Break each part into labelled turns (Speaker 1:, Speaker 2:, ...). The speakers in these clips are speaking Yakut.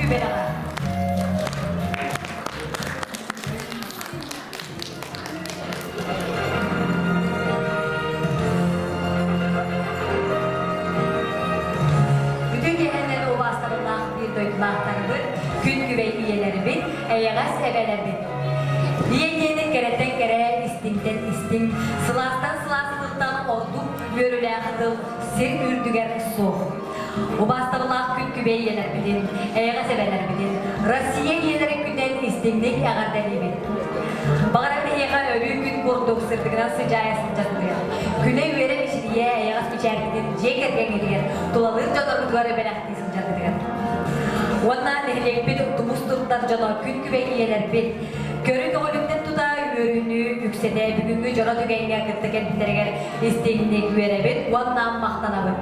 Speaker 1: бэлэҕэ. Бүтүн киэһэннэн убаастабыллаах биир дойдулаахтарбыт, күн күбэй ийэлэрбит, эйэҕэс эбэлэрбит. Ийэ диэни кэрэтэн кэрэ, истиҥтэн истиҥ, сылаастан сылаас тылтан ордук үөрүүлээх тыл сир үрдүгэр суох. Убаастабыллаах күн күбэй ийэлэрбитин, эйэҕэс эбэлэрбитин Россия ийэлэрин күнүнэн истиҥник эҕэрдэлиибит. Баҕарар биһиэхэ өрүү күн курдук сырдыгынан сыдьаайа сылдьаргытыгар, күнэ үөрэ мичилийэ эйэҕэс мичээргитин дьиэ кэргэҥҥитигэр, тулалыыр дьонноргутугар бэлэхтии сылдьаргытыгар. Уонна нэһилиэкпит тумус туттар дьоно күн күбэй ийэлэрбит, көрү көҕүлүттэн тута үөрүүнү үксэтэ бүгүҥҥү дьоро түгэҥҥэ кытта кэлбиттэригэр истиҥник үөрэбит уонна махтанабыт.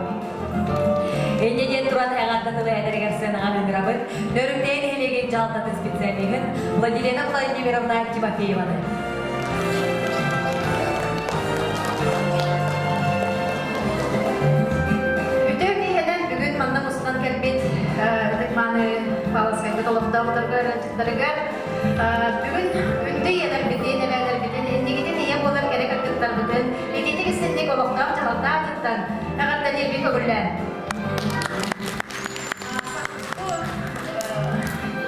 Speaker 1: Инньэ диэн туран эҕэрдэ тылы этэригэр сыанаҕа ыҥырабыт Нөрүҥнэйин нэһилиэгин дьаһалтатын специалиһын Владилена Владимировна Тимофееваны.
Speaker 2: Үтүө киэһэнэн бүгүн манна мустан кэлбит ытык-мааны Павловскайбыт олохтоохторго, ыалдьыттарыгар бүгүн күндү ийэлэрбитин, эбээлэрбитин, иннигитин ийэ буолар кэрэ кыргыттарбытын ититик истинник олохтоох дьаһалта аатыттан эҕэрдэлиирбин көҥүллээн.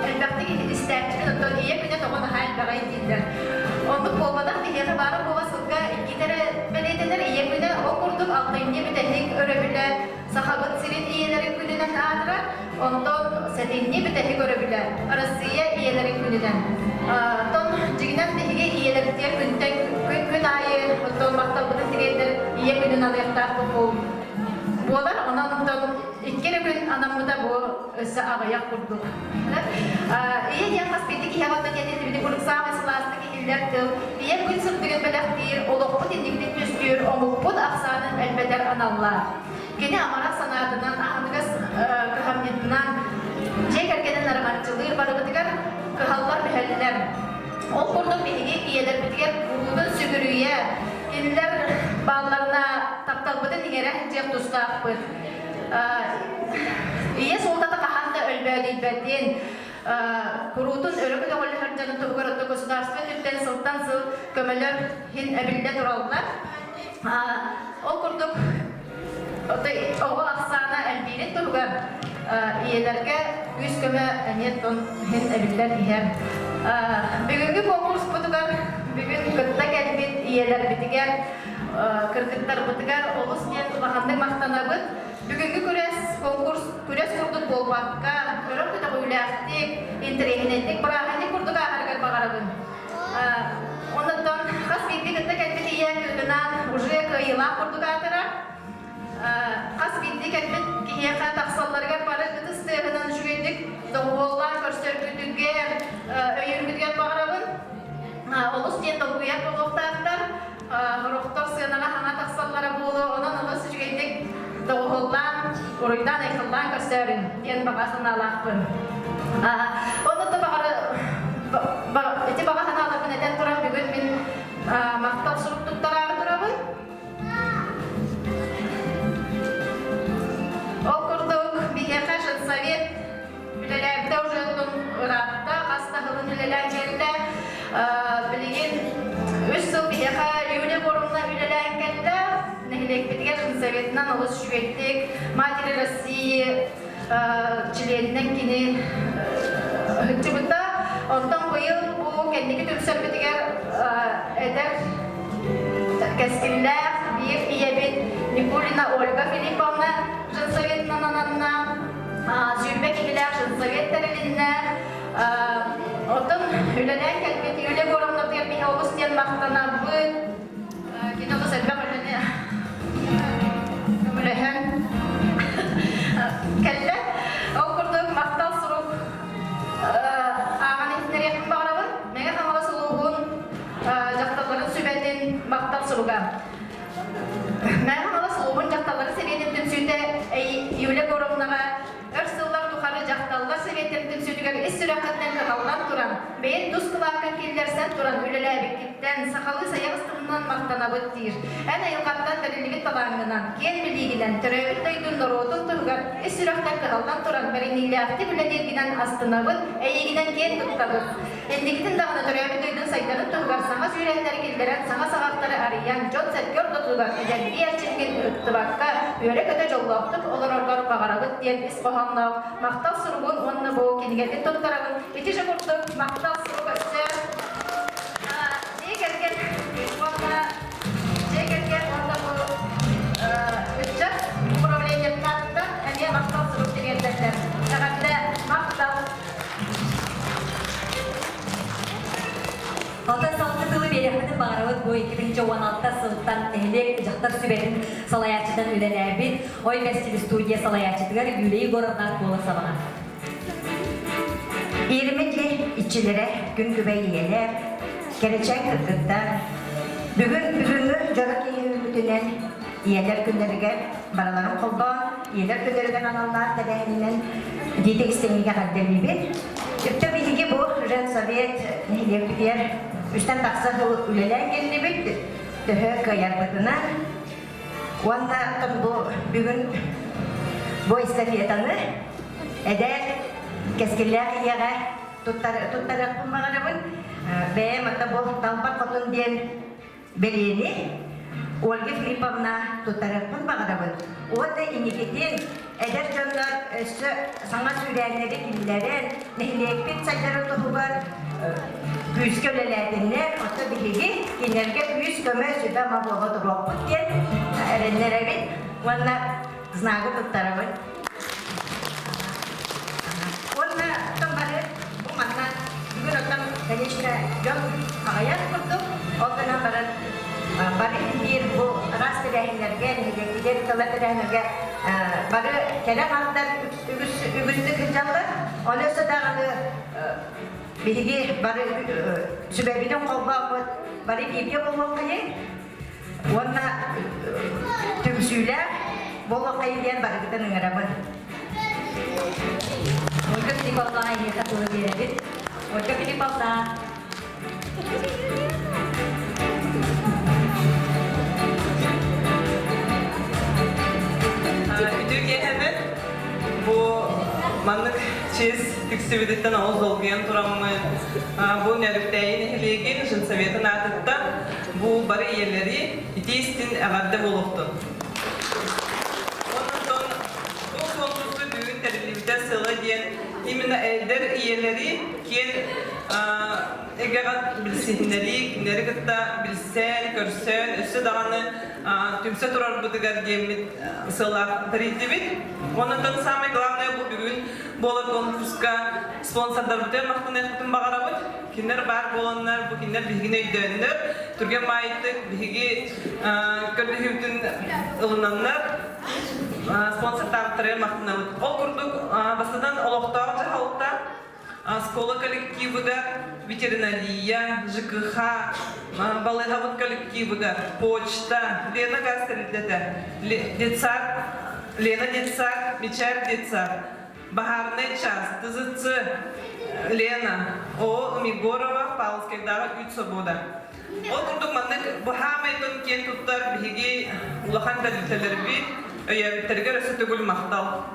Speaker 2: Элбэхтик истээччибин, оттон ийэ күнэ тоҕо наһаа элбэҕэй дииллэр. Оннук буолбатах биһиэхэ баара буола сылга иккитэ эрэ бэлиэтэнэр ийэ күнэ, ол курдук алтынньы бүтэһик өрөбүлэ Сахабыт сирин ийэлэрин күнүнэн аатырар, онтон сэтинньи бүтэһик өрөбүлэ Россия ийэлэрин күнүнэн. Оттон дьиҥинэн биһиги ийэлэрбитигэр күнтэн күн күн аайы оттон махталбытын тириэрдэр ийэ күнүн аныахтаах буолар. Онон оттон икки эрэ күн анаммыта бу өссө аҕыйах курдук. Ийэ диэн хас биирдии киһиэхэ оттон диэн курдук саамай сылаастык иһиллэр тыл. Ийэ күн сырдыгын бэлэхтиир, олохпут инникитин түстүүр, омукпут ахсаанын элбэтэр аналлаах. Кини амарах санаатынан, аһыныгас кыһамньытынан дьиэ кэргэнин араҥаччылыыр барыбытыгар кыһаллар-мүһэллэр. Ол курдук биһиги ийэлэрбитигэр куруутун сүгүрүйэ, кинилэр баалларына тапталбытын иҥэрэ сылдьыах тустаахпыт. Ийэ суолтата хаһан да өлбөөдүйбэтин, куруутун өрө көтөҕүллэ дьонун туһугар отто государство өттүттэн сылтан сыл көмөлөр иһин эбиллэ тураллар. Ол курдук оҕо ахсаана элбиирин туһугар ийэлэргэ күүс-көмө эмиэ иһин эбиллэн иһэр. Бүгүҥҥү конкурспутугар бүгүн кытта кэлбит ийэлэрбитигэр, кыргыттарбытыгар олус диэн улаханнык махтанабыт. Бүгүҥҥү күрэс конкурс күрэс курдук буолбакка, өрө көтөҕүүлээхтик, интэриэһинэйдик бырааһынньык курдук ааһарыгар баҕарабын. Онон хас биирдии кытта кэлбит ийэ кыыһынаан уже кыайыылаах курдук аатырар. Хас биирдии кэлбит киһиэхэ тахсалларыгар бары ытыс тыаһынан үчүгэйдик доҕуһуоллаан көрсөргүтүгэр, өйүүргүтүгэр баҕарабын. Олус диэн долгуйар буолуохтаахтар. Сорохтор сыанаҕа саҥа тахсаллара буолуо, онон олус үчүгэйдик доҕуһуоллаан, уруйдаан-айхаллаан көрсөөрүн диэн баҕа санаалаахпын. Онно да баҕары ити баҕа санааларбын этэн туран бүгүн мин махтал сурук туттараары турабын. Ол курдук биһиэхэ женсовет үлэлээбитэ уже ыраатта, хас да сылын үлэлээн кэллэ. Билигин үс сыл биһиэхэ Юлия Боровна үлэлээн кэллэ. Нэһилиэкпитигэр женсоветынан олус үчүгэйдик Матери России чилиэнинэн кини ыһыччыбыта. Онтон быйыл бу кэнники түмсэрбитигэр эдэр кэскиллээх биир ийэбит Никулина Ольга Филипповна женсоветынан ананна. 20 киһилээх женсовет тэрилиннэ. Оттон үлэлээн кэлбит Юлия Егоровнатыгар биһи олус диэн махтанабыт. Кини олус элбэх үлэни көмөлөһөн кэллэ. Ол курдук махтал сурук ааҕан иһитиннэриэхпин баҕарабын. Мэҥэ Хаҥалас улууһун дьахталларын сүбэтин махтал суруга. Мэҥэ Хаҥалас улууһун дьахталларын сэбиэтин түмсүүтэ Юлия Егоровнаҕа өр сыллар тухары дьахталлар сэбиэттэрин түмсүүтүгэр. сайдыытыгар ис сүрэххиттэн кыһаллан туран, бэйэҥ тус кылааккын киллэрсэн туран үлэлээбиккиттэн сахалыы сайаҕас тылынан махтанабыт диир. Эн айылҕаттан бэриллибит талааҥҥынан, киэн билиигинэн, төрөөбүт дойдун норуотун туһугар ис сүрэхтэн кыһаллан туран бэриниилээхтик үлэлииргинэн астынабыт, эйигинэн киэн туттабыт. Инникитин даҕаны төрөөбүт дойдун сайдарын туһугар саҥа сүүрээннэри киллэрэн, саҥа саҕахтары арыйан, дьон-сэргэ ортотугар эдэрдии эрчимҥин ыһыктыбакка, үөрэ-көтө дьоллоохтук олороргор баҕарабыт диэн ис хоһоонноох махтал суругун уонна бу кинигэтин туттарабын. Ити же курдук махтал сурук өссө дьиэ кэргэн уонна дьиэ кэргэн уонна бу ыччат управлениетыттан эмиэ махтал сурук тириэрдэллэр. Эҕэрдэ махтал!
Speaker 1: Алтан салгы тылы биэриэхпитин баҕарабыт бу 2016 сылтан нэһилиэк дьахтар сүбэтин салайааччытынан үлэлээбит Ой Бэстил студия салайааччытыгар Юлия Егоровна Колосоваҕа.
Speaker 3: Иэримэ дьиэ иччилэрэ, күн күбэй ийэлэр, кэрэчээн кыргыттар, бүгүн бүгүҥҥү дьоро киһи үүммүтүнэн ийэлэр күннэригэр барыларын холбоон, ийэлэр күннэригэр аналлаах тэрээһининэн диити истиҥҥэ эҕэрдэлиибит. Өттө биһиги бу Женсовет нэһилиэкпитигэр үстэн тахса сыл үлэлээн кэллибит, төһө кыайарбытынан. Уонна бу бүгүн бу эстафетаны эдэр кэскиллээх ийэҕэ туттарыахпын баҕарабын. Бэйэм ата бу Талба Хотун диэн бэлиэни Ольга Филипповна туттарыахпын баҕарабын. Уонна инникитин эдэр дьоннор өссө саҥа сүүрээннэри киллэрэн, нэһилиэкпит сайдарын туһугар күүскэ үлэлээтиннэр, оттон биһиги кинилэргэ күүс-көмө, сүбэ-ама буола туруохпут диэн эрэннэрэбит уонна знагы туттарабыт. Уонна оттон бары бу манна бүгүн оттон, конечно, дьон аҕыйах курдук, ол гынан баран бары биир бу араас тэрээһиннэргэ, нэһилиэкпитигэр ыытыллар тэрээһиннэргэ бары кэрэ аҥардар үгүс үгүстүк сылдьаллар. Ону өссө даҕаны биһиги бары сүбэбитин холбооммут бары бииргэ буолуоххайыҥ уонна түмсүүлээх буолуоххайыҥ диэн барыгытын ыҥырабын.
Speaker 1: Ольга Филипповна эйиэхэ тылы биэрэбит. Ольга Филипповна.
Speaker 4: Үтүө киэһэбит. Бу маннык чиэс тиксибититтэн олус долгуйан тураммын, бу Нөрүктээйи нэһилиэгин Женсоветын аатыттан бу бары ийэлэри итии-истин эҕэрдэ буолуохтун. Онтон бу конкурска бүгүн тэриллибитэ сыала диэн именно эдэр ийэлэри киэн эйгэҕэ билсиһиннэрии, кинилэри кытта билсэн, көрсөн, өссө даҕаны түмсэ турарбытыгар диэммит сыаллаах тэрийдибит. Онон самое главное бу бүгүн буолар конкурска спонсордарбытыгар махтаныахпытын баҕарабыт. Кинилэр баар буоланнар, бу кинилэр биһигини өйдөөннөр, түргэн маайытык биһиги көрдөһүүбүтүн ылынаннар спонсордаабыттарыгар махтанабыт. Ол курдук бастатан олохтоох дьаһалта Школа коллективыгар ветеринария, ЖКХ, балыыһабыт коллективыгар почта, Лена газ тэрилтэтэ, детсад, Лена детсад, Мичээр детсад, баһаарынай час, ТЗЦ, Лена, ООО Егорова, Павловскайдааҕы үүт собуода. Ол курдук маннык быһаамайтын киэн туттар биһиги улахан тэрилтэлэрбит өйөөбүттэригэр өссө төгүл махтал.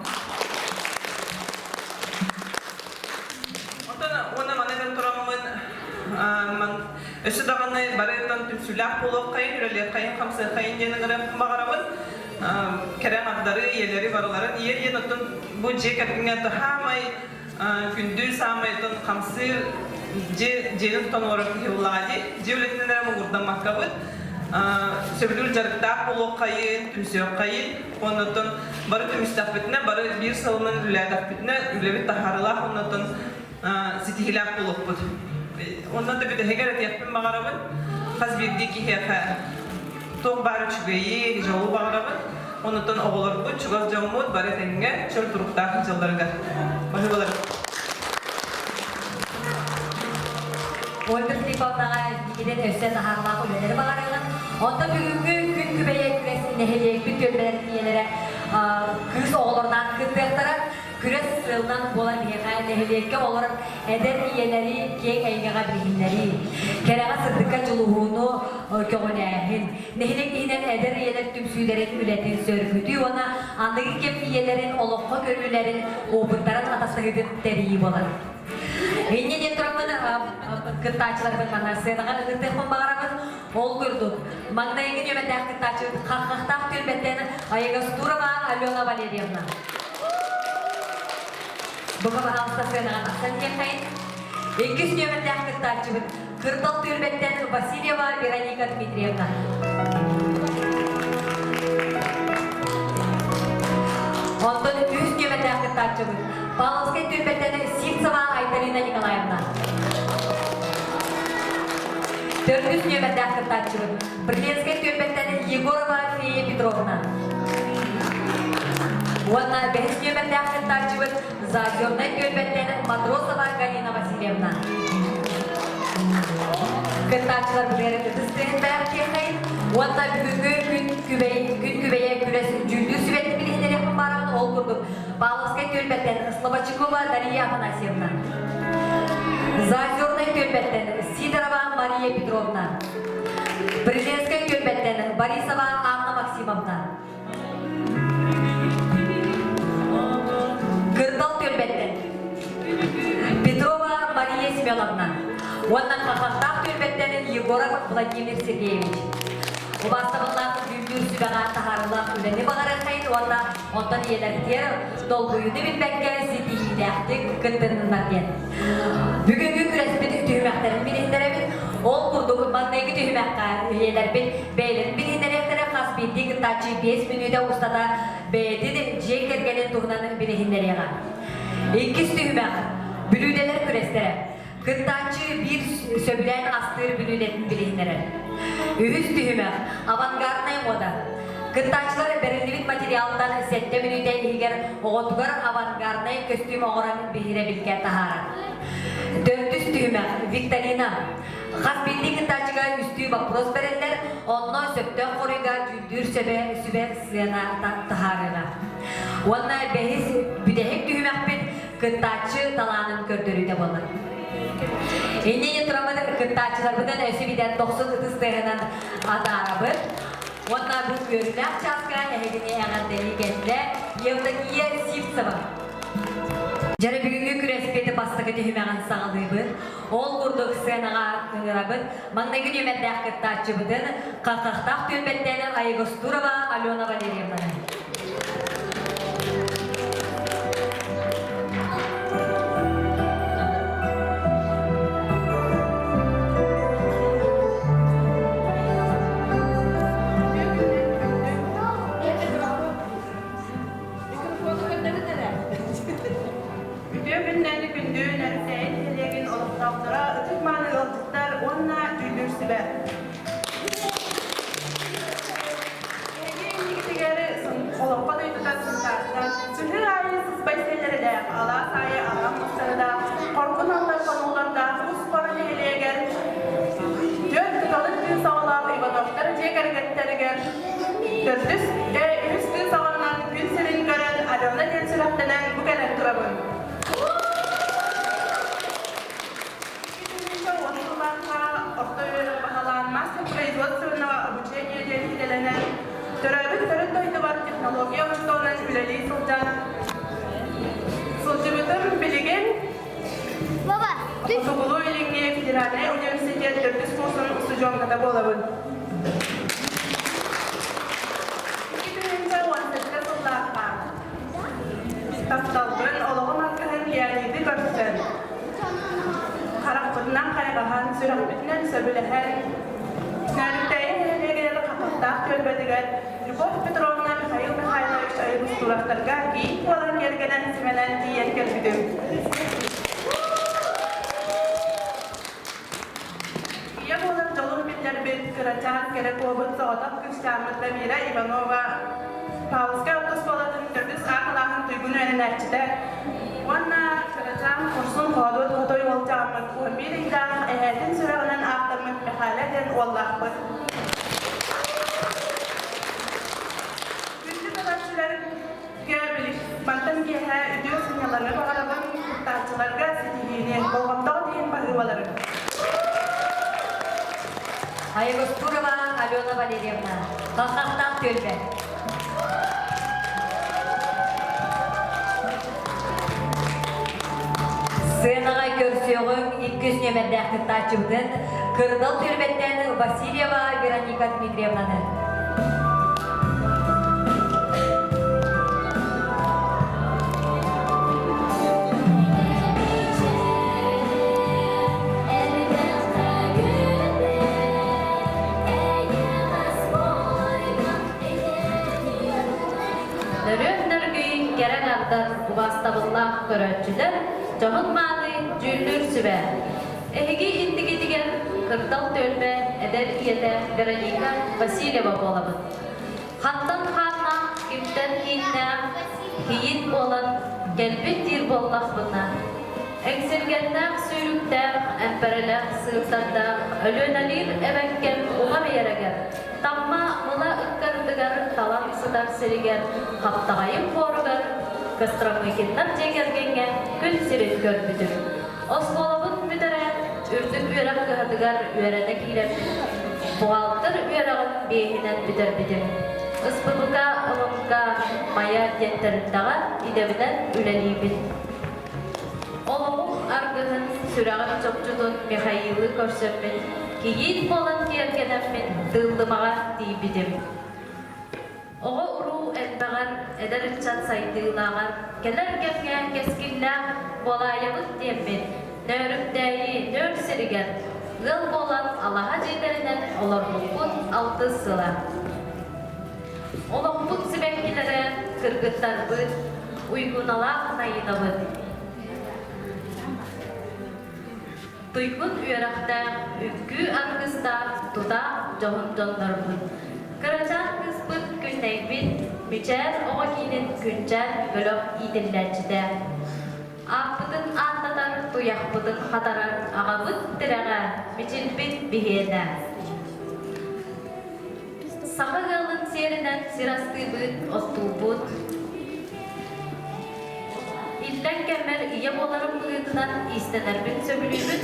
Speaker 4: Онтон уонна маны этэн тураммын өссө даҕаны барытын түмсүүлээх буолуоххайын, үлэлиэххэйин, хамсыаххайын диэн ыҥырыахпын баҕарабын. Кэрэ аҥардары, ийэлэри барыларын ийэ диэн оттон бу дьиэ кэргэҥҥэ хаамай күндү саамай оттон хамсыыр дьиэ дьиэни тутан олорор киһи буоллаҕа дии. Дьиэ үлэтинэн эрэ муҥурдаммаккабыт сөбүлүүр дьарыктаах буолуоххайын, түмсүөххэйин. Оннуттан бары түмүстэхпитинэ, бары биир сылынан үлэлээтэхпитинэ, үлэбит таһаарыылаах оннуттан ситиһиилээх буолуохпут. Онно да бүтэһигэр этиэхпин баҕарабын, хас биирдии киһиэхэ туох баар үчүгэйи, дьолу баҕарабын. Оннуттан оҕолорбут, чугас дьоммут бары тэҥҥэ чөл туруктаах дьылларыгар. Баһыыбалар.
Speaker 1: Ольга Филипповнаҕа иккитин өссө таһаарылаах үлэлэри баҕарыаҕын. Онтон бүгүҥҥү күн күбэйэ күрэс нэһилиэкпит түөлбэлэрин ийэлэрэ кыыс оҕолорунаан кыттыахтара. Күрэс сыалынан буолар биһиэхэ нэһилиэккэ олорор эдэр ийэлэри киэҥ эйгэҕэ билиһиннэрии, кэрэҕэ-сырдыкка дьулуһууну көҕүлээһин, нэһилиэк иһинэн эдэр ийэлэр түмсүүлэрин үлэтин сөргүтүү уонна аныгы кэм ийэлэрин олоххо көрүүлэрин, опыттарын атастаһыытын тэрийии буолар. Инньэ диэн тураммын кыттааччыларбын манна сценаҕа ыҥыртыахпын баҕарабын. Ол курдук, маҥнайгы нүөмэрдээх кыттааччыбыт Хаххахтаах түөлбэттэн Аягастурова Алена Валерьевна. Бука баһаалыста сыанаҕа тахсан диэххэйин. Иккис нүөмэрдээх кыттааччыбыт Кырдал түөлбэттэн Васильева Вероника Дмитриевна. Онтон үс нүөмэрдээх кыттааччыбыт Павловскай түөлбэттэн Сивцева Айталина Николаевна. Төрдүс нүөмэрдээх кыттааччыбыт Брленскэй түөлбэттэн Егорова Фея Петровна. Уонна бэһис нүөмэрдээх кыттааччыбыт Заозернай түөлбэттэн Матросова Галина Васильевна. Кыттааччыларбытыгар ытыс тыаһын бэлэхтиэххэйин уонна бүгүҥҥү күн күбэй күн күбэйэ күрэс дьүүллүүр сүбэтин билиһиннэриэхпин баарабын ол курдук Павловскай түөлбэттэн Слободчикова Дария Афанасьевна, Заозернай түөлбэттэн Сидорова Мария Петровна, Бриженскай түөлбэттэн Борисова Анна Максимовна, Кырдал түөлбэттэн Петрова Мария Семеновна уонна Хахахтаах түөлбэттэн Егоров Владимир Сергеевич. Убаастабыллаах дьүүллүүр сүбэҕэ таһаарыылаах үлэни баҕарыаххайын уонна онтон ийэлэргэр долгуйууну билбэккэ ситиһиилээхтик кыттынныннар диэн. Бүгүҥҥү күрэспит түһүмэхтэрин билиһиннэрэбит. Ол курдук маҥнайгы түһүмэххэ ийэлэрбит бэйэлэрин билиһиннэриэхтэрэ хас биирдии кыттааччы 5 мүнүүтэ устата бэйэтин дьиэ кэргэнин туһунан билиһиннэриэҕэ. Иккис түһүмэх бүлүүдэлэр күрэстэрэ. Кыттааччы биир сөбүлээн астыыр бүлүүдэтин билиһиннэрэр. Үһүс түһүмэх авангардная мода. Кыттааччылар бэриллибит материалтан сэттэ мүнүүтэ иһигэр оҕотугар авангарднай көстүүм оҥорон биһирэбилгэ таһаарар. Төрдүс түһүмэх викторина. Хас биирдии кыттааччыга үстүү боппуруос бэриллэр, онно сөптөөх хоруйга дьүүллүүр сөбө сүбэ сыана таһаарыаҕа. Уонна бэһис бүтэһик түһүмэхпит кыттааччы талаанын көрдөрүүтэ буолар. Иннинэ тураммыт кыттааччыларбытын өссө биирдэ дохсун ытыс тыаһынан атаарабыт. Уонна бу үөрүүлээх чааска эһигини эҕэрдэлии кэллэ Евдокия Сивцева. Дьэрэ бүгүҥҥү күрэспит бастакы түһүмэҕин саҕалыыбыт. Ол курдук сценаҕа ыҥырабыт. Маҥнайгы нүөмэрдээх кыттааччыбытын Хаххахтаах түөлбэттэн Айгостурова Алена Валерьевнаны.
Speaker 5: Үтүө күннэни күндү Нөрүсэйин нэһилиэгин олохтоохторо ытык-мааны ыалдьыттар уонна дьүүллүүр сүбэ. Эһиги иннигитигэр олоҥхо дойдута Сунтаартан сыһыы аайы сыспай сэллэрэлээх, алаас аайы аҕам мустарыдаах, хоргун аллар хонуулардаах Ус Хоро нэһилиэгэр түөрт кыталык кыыс оҕолоох Ивановтар дьиэ кэргэттэригэр төрдүс, үһүс кыыс оҕонон күн сирин көрөн Алена диэн сүрэхтэнэн бу кэлэн турабын. Орто үөрэх баһылаан мастер производственного обучения диэн идэлэнэн, төрөөбүт төрүт дойдубар технология учууталынан үлэлии сылдьан сылдьыбытым билигин Хотугулуу-Илиҥҥи федеральнай университет төрдүс курсун устудьуонката буолабын. 2017 сыллаахха тапталбын, олоҕум аргыһын Леониды көрсөн, харахпытынан хайҕаһан, сүрэхпитинэн сөбүлэһэн, Нөөрүктээйи нэһилиэгэр Хахахтаах түөлбэтигэр Любовь Петровна Михаил Михайлович Айгустуровтарга кийиит буолан кэргэнэн симэнэн тиийэн кэлбитим. Ийэ буолар дьолун биллэрбит, кырачаан кэрэ куобут соҕотох кыысчааммыт Дамира Иванова Павловскай орто оскуолатын төрдүс А кылааһын туйгун үөрэнээччитэ уонна кырачаан Курсун Хоодуот Хотой уолчааммыт 11 ыйдаах эһээтин сүрэҕинэн ааттаммыт Михаля диэн уоллаахпыт. Күндү көрөөччүлэргэ мантан киэһэ үтүө сынньалаҥ.
Speaker 1: Айгостурова Алена Валерьевна, Халхахтаах түөлбэ. Сыанаҕа көрсүөҕүҥ 200 нүөмэрдээх кыттааччыбытын Кырдал түөлбэттэн Васильева Вероника Дмитриевнаны.
Speaker 2: Нөрүөн нөргүй кэрэ аҥардар убаастабыллаах көрөөччүлэр, дьоһун мааны дьүүллүүр сүбэ. Эһиги иннигитигэр Кырдал түөлбэ эдэр ийэтэ Вероника Васильева буолабыт. Хантан хааннаах, кимтэн кииннээх, кийиит буолан кэлбит диир буоллахпына, эҥсилгэннээх сүүрүктээх, эмпэрэлээх сыырдардаах Өлүөнэлиир эбэҥкэм уҥа биэрэгэр, Тамма мыла ыккардыгар талан сытар сиригэр Хаптаҕайым хуоругар Костромыкиннар дьиэ кэргэҥҥэ күн сирин көрбүтүм. Оскуолабын бүтэрээт, үрдүк үөрэх кыһатыгар үөрэнэ киирэммин, буҕаалтыр үөрэҕин биэһинэн бүтэрбитим. СПБК ММК Майа диэн тэрилтэҕэ идэбинэн үлэлиибин. Олоҕум аргыһын, сүрэҕим чопчутун Михаилы көрсөммүн, кийиит буолан киэргэнэммин Тыыллымаҕа тиийбитим. Оҕо-уруу элбэҕэр, эдэр ыччат сайдыылааҕар, кэлэр кэмҥэ кэскиллээх буолаайабыт диэммин, Нөөрүктээйи нөөр сиригэр ыал буолан алаһа дьиэлэринэн олорбуппут алтыс сыла. Олохпут сибэккилэрэ кыргыттарбыт, уйгуналаах Найынабыт. Туйгун үөрэхтээх, үҥкүү аргыстаах тутаах дьоһун дьоннорбут. Кырачаан кыыспыт Күннэйбит, Мичээр оҕо киинин Күнчээн бөлөх иитиллээччитэ. Ааппытын ааттатар, туйахпытын хатарар аҕабыт тирэҕэ, Мичилбит биһиэнэ. Саха ыалын сиэринэн сир астыыбыт, оттуубут. Иллэҥ кэммэр ийэ буоларым быһыытынан иистэнэрбин сөбүлүүбүн.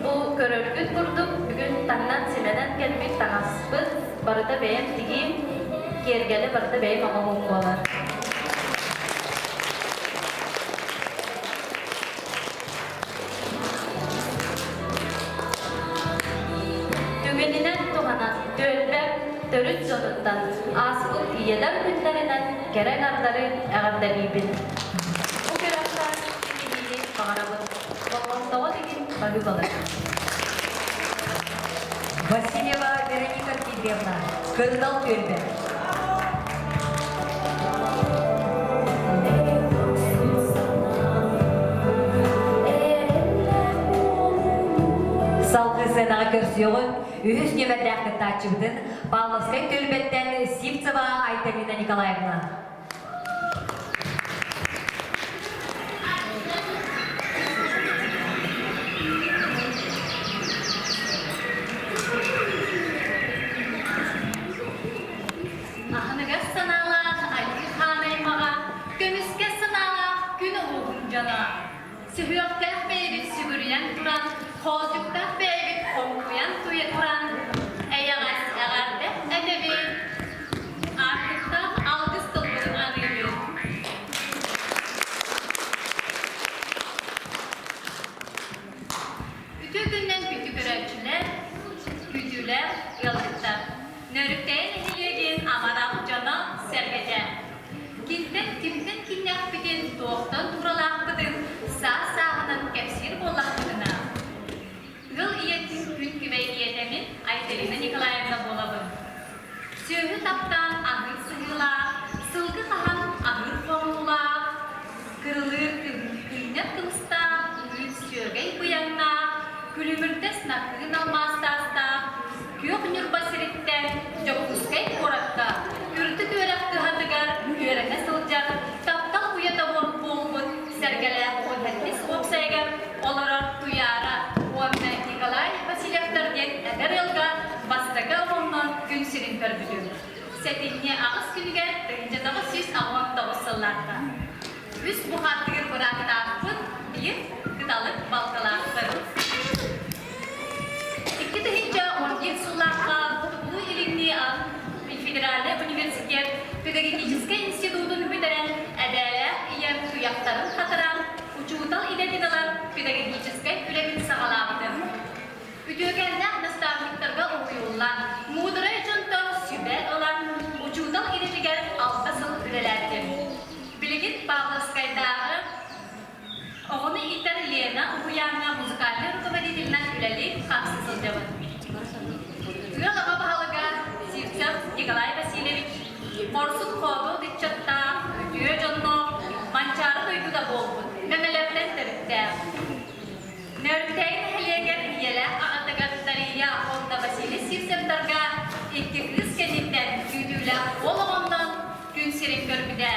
Speaker 2: Бу көрөргүт курдук бүгүн таҥнан-симэнэн кэлбит таҥаспыт барыта бэйэм тигиим, киэргэлэ барыта бэйэм оҥоһуум буолар. Түгэнинэн туһанан түөлбэ төрүт дьонуттан ааспыт ийэлэр күннэринэн кэрэ аҥардары эҕэрдэлиибин. Бу күрэххэ ситиһиини баҕарабын. Болҕомтоҕут иһин баһыыбалар.
Speaker 1: Васильева Вероника Дмитриевна, Кырдал түөлбэ. Салгыы сыанаҕа көрсүөҕүн үһүс нүөмэрдээх кыттааччыбытын Павловскай түөлбэттэн Сивцева Айталина Николаевна.
Speaker 6: Аһыныгас санаалаах Айыы Хаан аймаҕа, көмүскэс санаалаах күн улууһун дьоно. Сүһүөхтээх бэйэбит сүгүрүйэн туран, хоолдьуктаах бэйэбит хоҥкуйан туйа туран, эйэҕэс эҕэрдэ этэбит, аартыктаах алгыс тылбытын аныыбыт. Үтүө күннэн күндү көрөөччүлэр, күүтүүлээх ыалдьыттар! Нөрүктэйэ нэһилиэгин амарах дьоно сэргэтэ. Кимтэн кимтэн киҥнээхпитин, туохтан тууралаахпытын саас-сааһынан кэпсиир буоллахпытына, ыал ийэтин күн күбэй ийэтэмин Айталина Николаевна буолабын. Сүөһү таптаан аһыыр сыһыылаах, сылгы хаһан аһыыр хонуулаах, кырылыыр кыынньар кымыстаах, үүт сүөгэй быйаҥнаах, күлүмүрдэс накыын алмаастаахтаах, Күөх Ньурба сириттэн Дьокуускай куоракка үрдүк үөрэх кыһатыгар үөрэнэ сылдьар таптал уйата буолбут Сэргэлээх Уһэттис уопсайыгар олорор Туйаара уонна Николай Васильевтар диэн эдэр ыалга бастакы оҕоммун күн сирин көрбүтүм. Сэтинньи аҕыс күнүгэр 1989 сыллаахха. Үс бухаттыгыр бырааттаахпыт, биир кыталык балтылаахпыт. 2011 сыллаахха уһуйааҥҥа музыкальнай руководителинэн үлэлии хапсы сылдьабын. Ыал аҕа баһылыга Сивцев Николай Васильевич хорсун хоодуот ыччаттаах, үтүө дьонноох, Манчаары дойдута буолбут Мэҥэлэртэн төрүттээх. Нөөрүктээйи нэһилиэгэр ийэлээх аҕатыгар Дария уонна Василий Сивцевтарга икки кыыс кэнниттэн күүтүүлээх уол оҕоннон күн сирин көрбүтэ.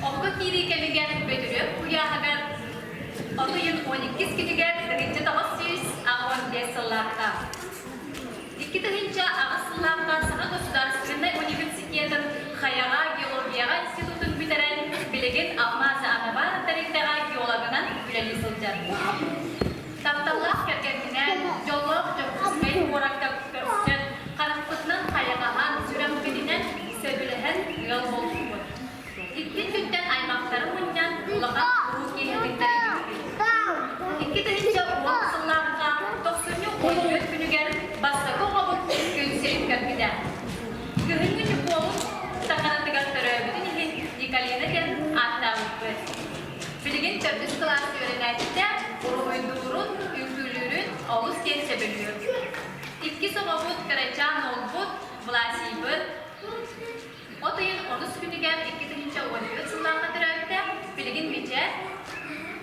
Speaker 6: Окко киирии кэмигэр Бөтүрүөп куйааһыгар от ыйын 12 күнүгэр 1985 сыллаахха 2008 сыллаахха Саха государственнай университетын Хайаҕа геологияҕа институтун бүтэрэн, билигин Алмаз Анабар тэрилтэҕэ геологынан үлэлии сылдьар. Тапталлаах кэргэмминээн дьоллоох Дьокуускай куоракка көрсөн, харахпытынан хайаҕаһан, сүрэхпитинэн сөбүлэһэн ыал буолбуппут. Икки күнтэн аймахтары мунньан улахан уруу киэһэтин тэрийбиппит. 2010 сыллаахха тохсунньу 14 күнүгэр бастакы оҕобут күн сирин көрбүтэ. Күһүҥҥү Ньукуолун саҥаратыгар төрөөбүтүн иһин Николина диэн ааттаабыппыт. Билигин төрдүс кылаас үөрэнээччитэ уруһуйдуурун, үҥкүүлүүрүн олус диэн сөбүлүүр. Иккис оҕобут кырачаан уолбут Власийбыт От ыйын онус күнүгэр 2014 сыллаахха төрөөбүтэ, билигин Мичээр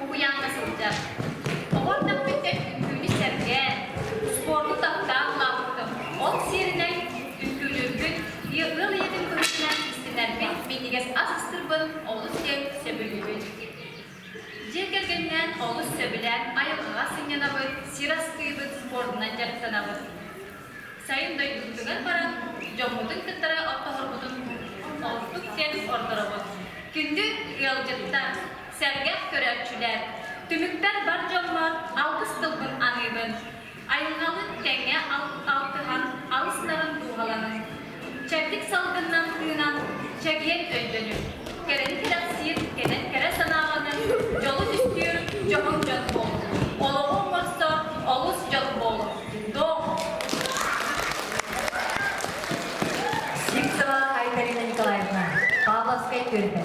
Speaker 6: уһуйааҥҥа сылдьар. Оҕо эрдэхпиттэн үҥкүүнү сэргээн, спорду таптаан улааппытым. Ол сиэринэн үҥкүүлүүрбүн, ыал ийэтин быһыытынан истинэрбин, минньигэс ас астыырбын олус диэн сөбүлүүбүн. Дьиэ кэргэнинээн олус сөбүлээн айылҕаҕа сынньанабыт, сир астыыбыт, спордунан дьарыктанабыт. Сайын дойдубутугар баран, дьоммутун кыттары оттоһорбутун ордук диэн ордоробут. Күндү ыалдьыттар, сэргэх көрөөччүлэр, түмүкпэр бар дьоммор алгыс тылбын аныыбын. Айылҕалыын тэҥҥэ алтыһан, алыс нарын дууһаланын. Чэбдик салгынынан тыынан, чэгиэн өйдөнүҥ. Кэрэни кэрэхсиир, кэнэн кэрэ санааланын, дьолу түстүүр дьоһун дьон буолуҥ. Олоҕу оҥорсор олус дьол буолуҥ. Дом!
Speaker 1: Сивцева Айталина Николаевна, Павловскай түөлбэ.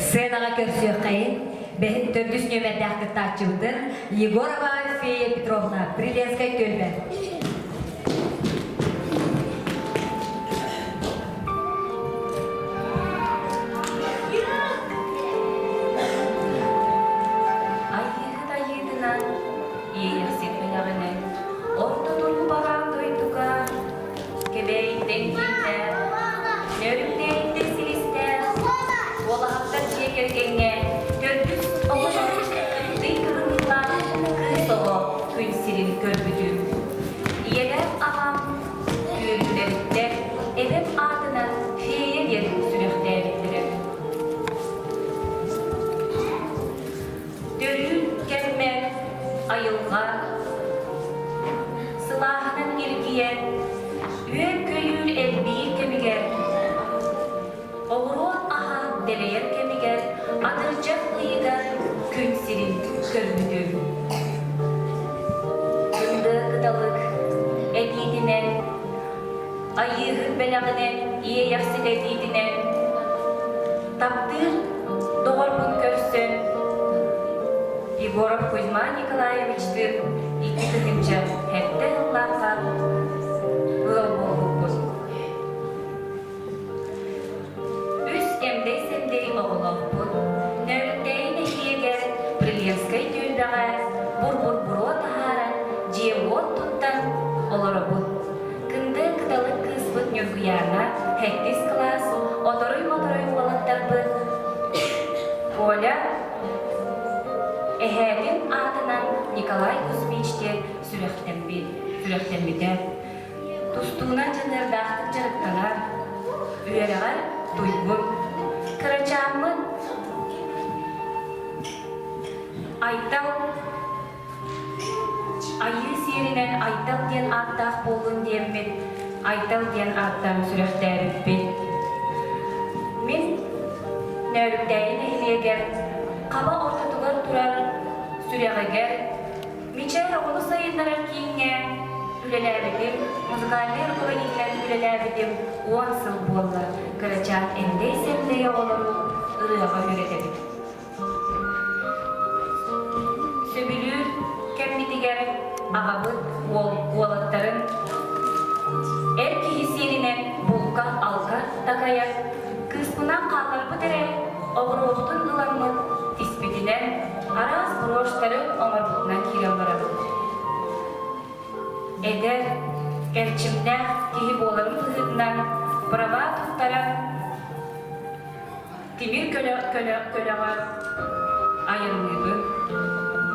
Speaker 1: Сценаҕа көрсүөххэйин, бэһин төрдүс нүөмэрдээх кыттааччыбытын Егорова Фея Петровна, Приленскай түөлбэ.
Speaker 7: Айыыһыт айыытынан, иэйэхсит бэлэҕинэн, орто туруу бараан дойдуга Кэбээйиттэн кииннээх, Нөрүктээйиттэн силистээх, Уолаһаптар дьиэ кэргэҥҥэ төрдүс оҕо ый кыһыннылаах кыыс оҕо күн сирин көрбүтүм. Ийэлээх аҕам үөрүүлэриттэн эбэм аатынан фея диэн сүрэхтээбиттэрэ. Төрүүр кэммэр айылҕа сылааһынан илгийэн, үөр-көйүүр элбиир кэмигэр, оҕуруот аһа дэлэйэр кэмигэр атырдьах ыйыгар күн сирин көрбүтүм. Кындыа кыталык этиитинэн, Айыыһыт бэлэҕинэн, иэйэхсит этиитинэн, таптыыр доҕорбун көрсөн, Егоров Кузьма Николаевичтыын 2007 сыллаахха ыал буолбуппут. Үс эмдэй-сэмдэй оҕолоохпут. Нөөрүктээйи нэһилиэгэр Прилепскай түөлбэҕэ бур-бур-буруо таһааран, дьиэ-уот туттан олоробут. Кындыы кыталык кыыспыт Ньургуйаана сэттис кылаас, оторой-моторой уолаттарбыт Коля эһээтин аатынан Николай Кузьмич диэн сүрэхтэммитэ. Тустуунан дьаныардаахтык дьарыктанар, үөрэҕэр туйгун. Кырачааммыт Айтал Айыы сиэринэн Айтал диэн ааттаах буоллун диэммин Айтал диэн ааттаан сүрэхтээбиппит. Мин Нөөрүктээйи нэһилиэгэр хаба ортотугар турар сүрэҕигэр Мичээр оҕону сайыннарар кииҥҥэ үлэлээбитим, музыкальнай руководителинэн үлэлээбитим 10 сыл буолла. Кырачаан эмдэй-сэмдэй оҕолору ырыаҕа үөрэтэбит. Аҕабыт уол уолаттарын эр киһи сиэринэн булка-алка такайар, кыыспынан хаалларбыт эрэ оҕуруобутун ыламмыт тиспитинэн араас брошьтары оҥорбутунан киирэн барабыт. Эдэр, эрчимнээх киһи буоларын быһыытынан права туттаран тимир көлө көлө көлөҕө айанныыбын.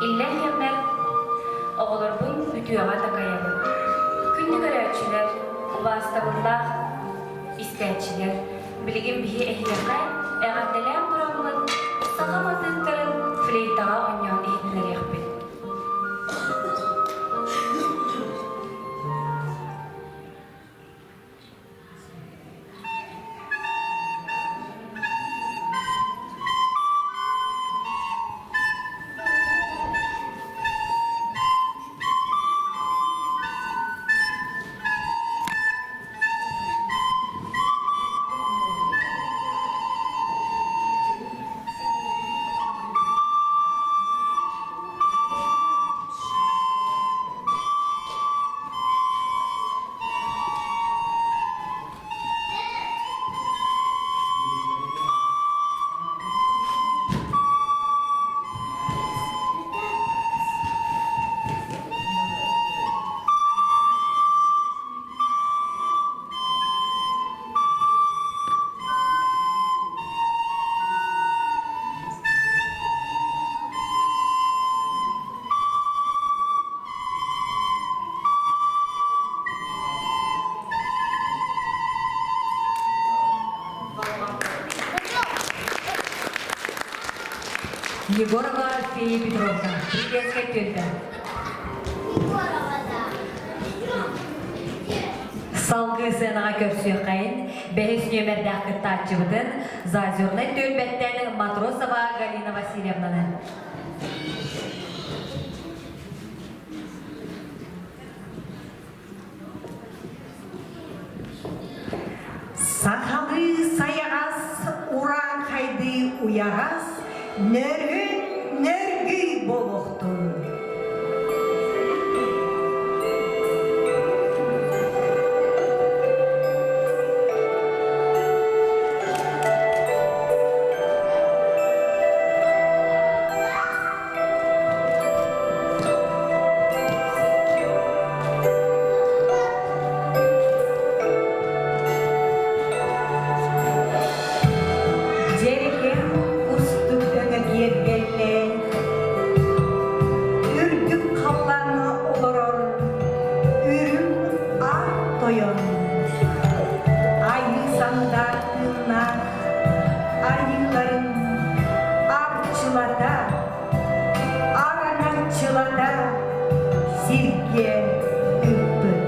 Speaker 7: Иллэҥ кэммэр оҕолорбун үтүөҕэ такайабын. Күндү көрөөччүлэр, убаастабыллаах истээччилэр, билигин биһи эһиэхэ эҕэрдэлээн тураммыт саха матыыптарын флейтаҕа оонньоон иһитиннэриэхпит.
Speaker 1: Егорова Фея Петровна, Припятская түөлбэ. Салгыы сыанаҕа көрсүөххэйин бэһис нүөмэрдээх кыттааччыбытын Заозернай түөлбэттэн Матросова Галина Васильевнаны.
Speaker 3: Сахалыы сайаҕас, урааҥхайдыы уйаҕас, нөрүн нөргүй буолуохтун. Дьэрэкээн кустук өҥө киэргэллээн, үрдүк халлааҥҥа олорор үрүҥ аар тойон, айыы сандаар тыыннаах айыыларын арчылата, араҥаччылата сиргэ ыыппыт.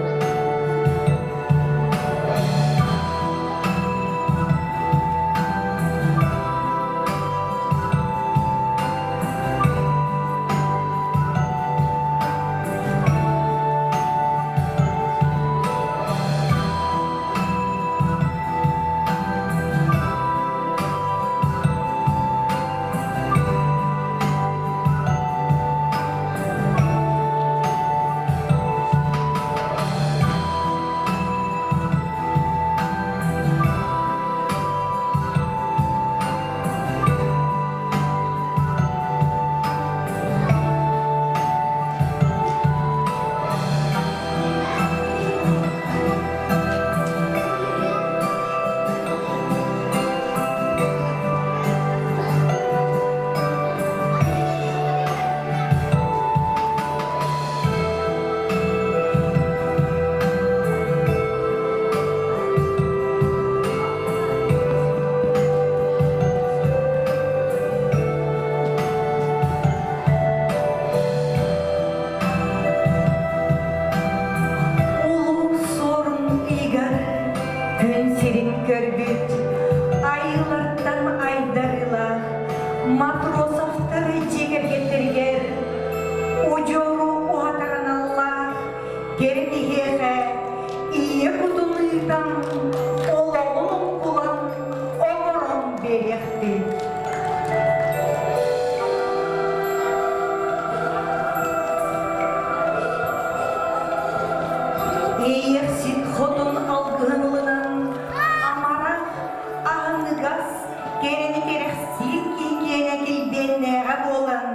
Speaker 8: буолан,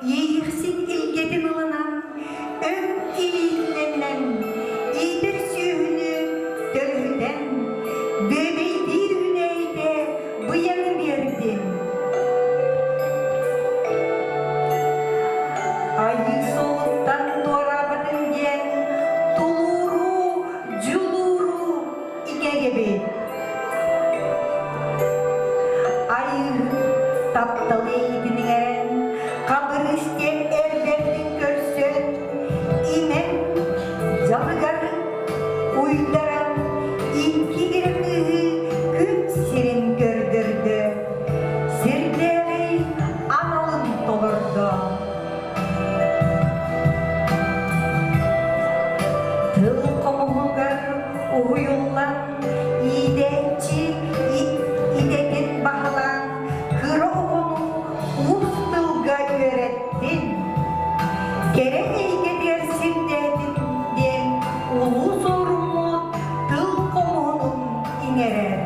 Speaker 8: Иэйиэхсит илгэтин ылынан, өҥ илиитинэн иитэр сүөһүнү төлөһүтэн, бүөбэйдиир үүнээйитэ быйаҥы биэрдин. Айыы суолуттан туораабатын диэн тулууру, дьулууру итэгэбит. Айыы таптал эйигин иҥэрэн, хабырыыс диэн эр бэрдин көрсөн, имэн дьалыгар уйдаран икки игирэ кыыһы күн сирин көрдөрдө, сирдээҕи аналын толордо. Тыл хомуһугар уһуйуллан иитээччи идэтин баһылаан кыра оҕону уус тылга үөрэттин, кэрэ эйгэтигэр сирдээтин диэн улуу суоруммут тыл хомуһунун иҥэрэр.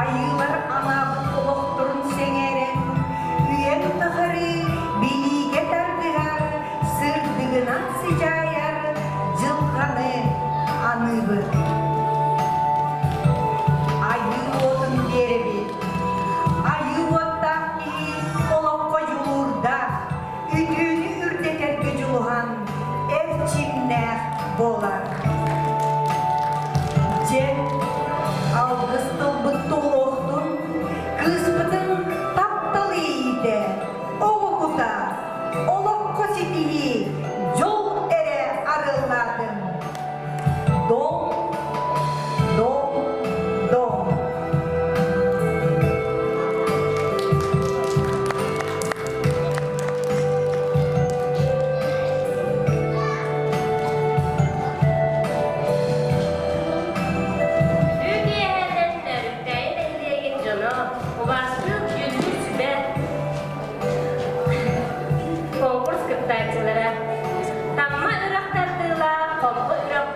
Speaker 8: Айыылар анаабыт олохторун сэҥээрэн, үйэҥ тухары билиигэ тардыһар сырдыгынан сыдьаайар дьылҕаны аныыбыт. Айыы уотун биэрэбит. Айыы уоттаах киһи олоххо дьулуурдаах, үтүөнү үрдэтэргэ дьулуһан эрчимнээх буолар. Дьэ, алгыс тылбыт туолуохтун, кыыспытын таптал иэйиитэ, оҕо кута, олоххо ситиһии, дьол эрэ арыаллаатын. Дом, дом, дом.
Speaker 7: Үтүө киэһэнэн Нөрүктэйи нэһилиэгин дьоно убаастыыр дьүүллүүр сүбэ конкурс кыттааччылара Тамма үрэх тардыылаах, Хомпу үрэх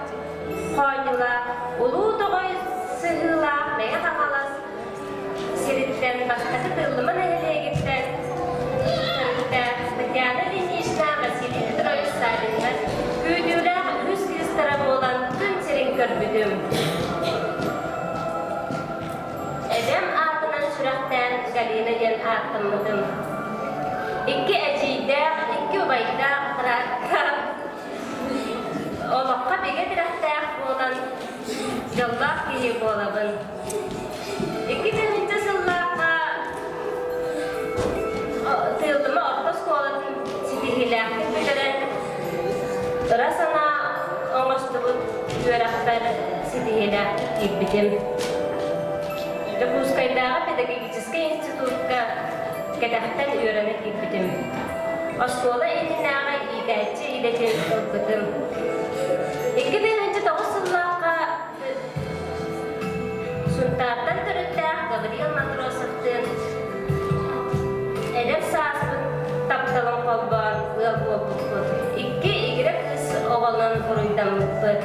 Speaker 7: хоонньулаах, Улуу Тоҕой сыһыылаах Мэҥэ Хаҥалас сириттэн бастакы Тыллыма нэһилиэгиттэн төрүттээх Татьяна Ильинична Василий Петрович Саввиннар күүтүүлээх үһүс кыыстара буолан күн сирин көрбүтүм. Эбэм аатынан сүрэхтээн Галина диэн ааттаммытым. Икки эдьиийдээх, икки убайдаах бырааттаах, олоххо бигэ тирэхтээх буолан дьоллоох киһи буолабын. 2000 сыллаахха Тыыллыма орто оскуолатын ситиһиилээхтик бүтэрэн, ыра санаа оҥостубут үөрэхпэр ситиһиилээхтик киирбитим. Дьокуускайдааҕы педагогическай институтка кэтэхтэн үөрэнэ киирбитим. Оскуола иннинээҕи иитээччи идэтин ылбытым. 2009 сыллаахха Сунтаартан төрүттээх Гаврил Матросовтыын эдэр сааспыт тапталын холбоон ыал буолбуппут. Икки игирэ кыыс оҕонон буруйдаммыппыт.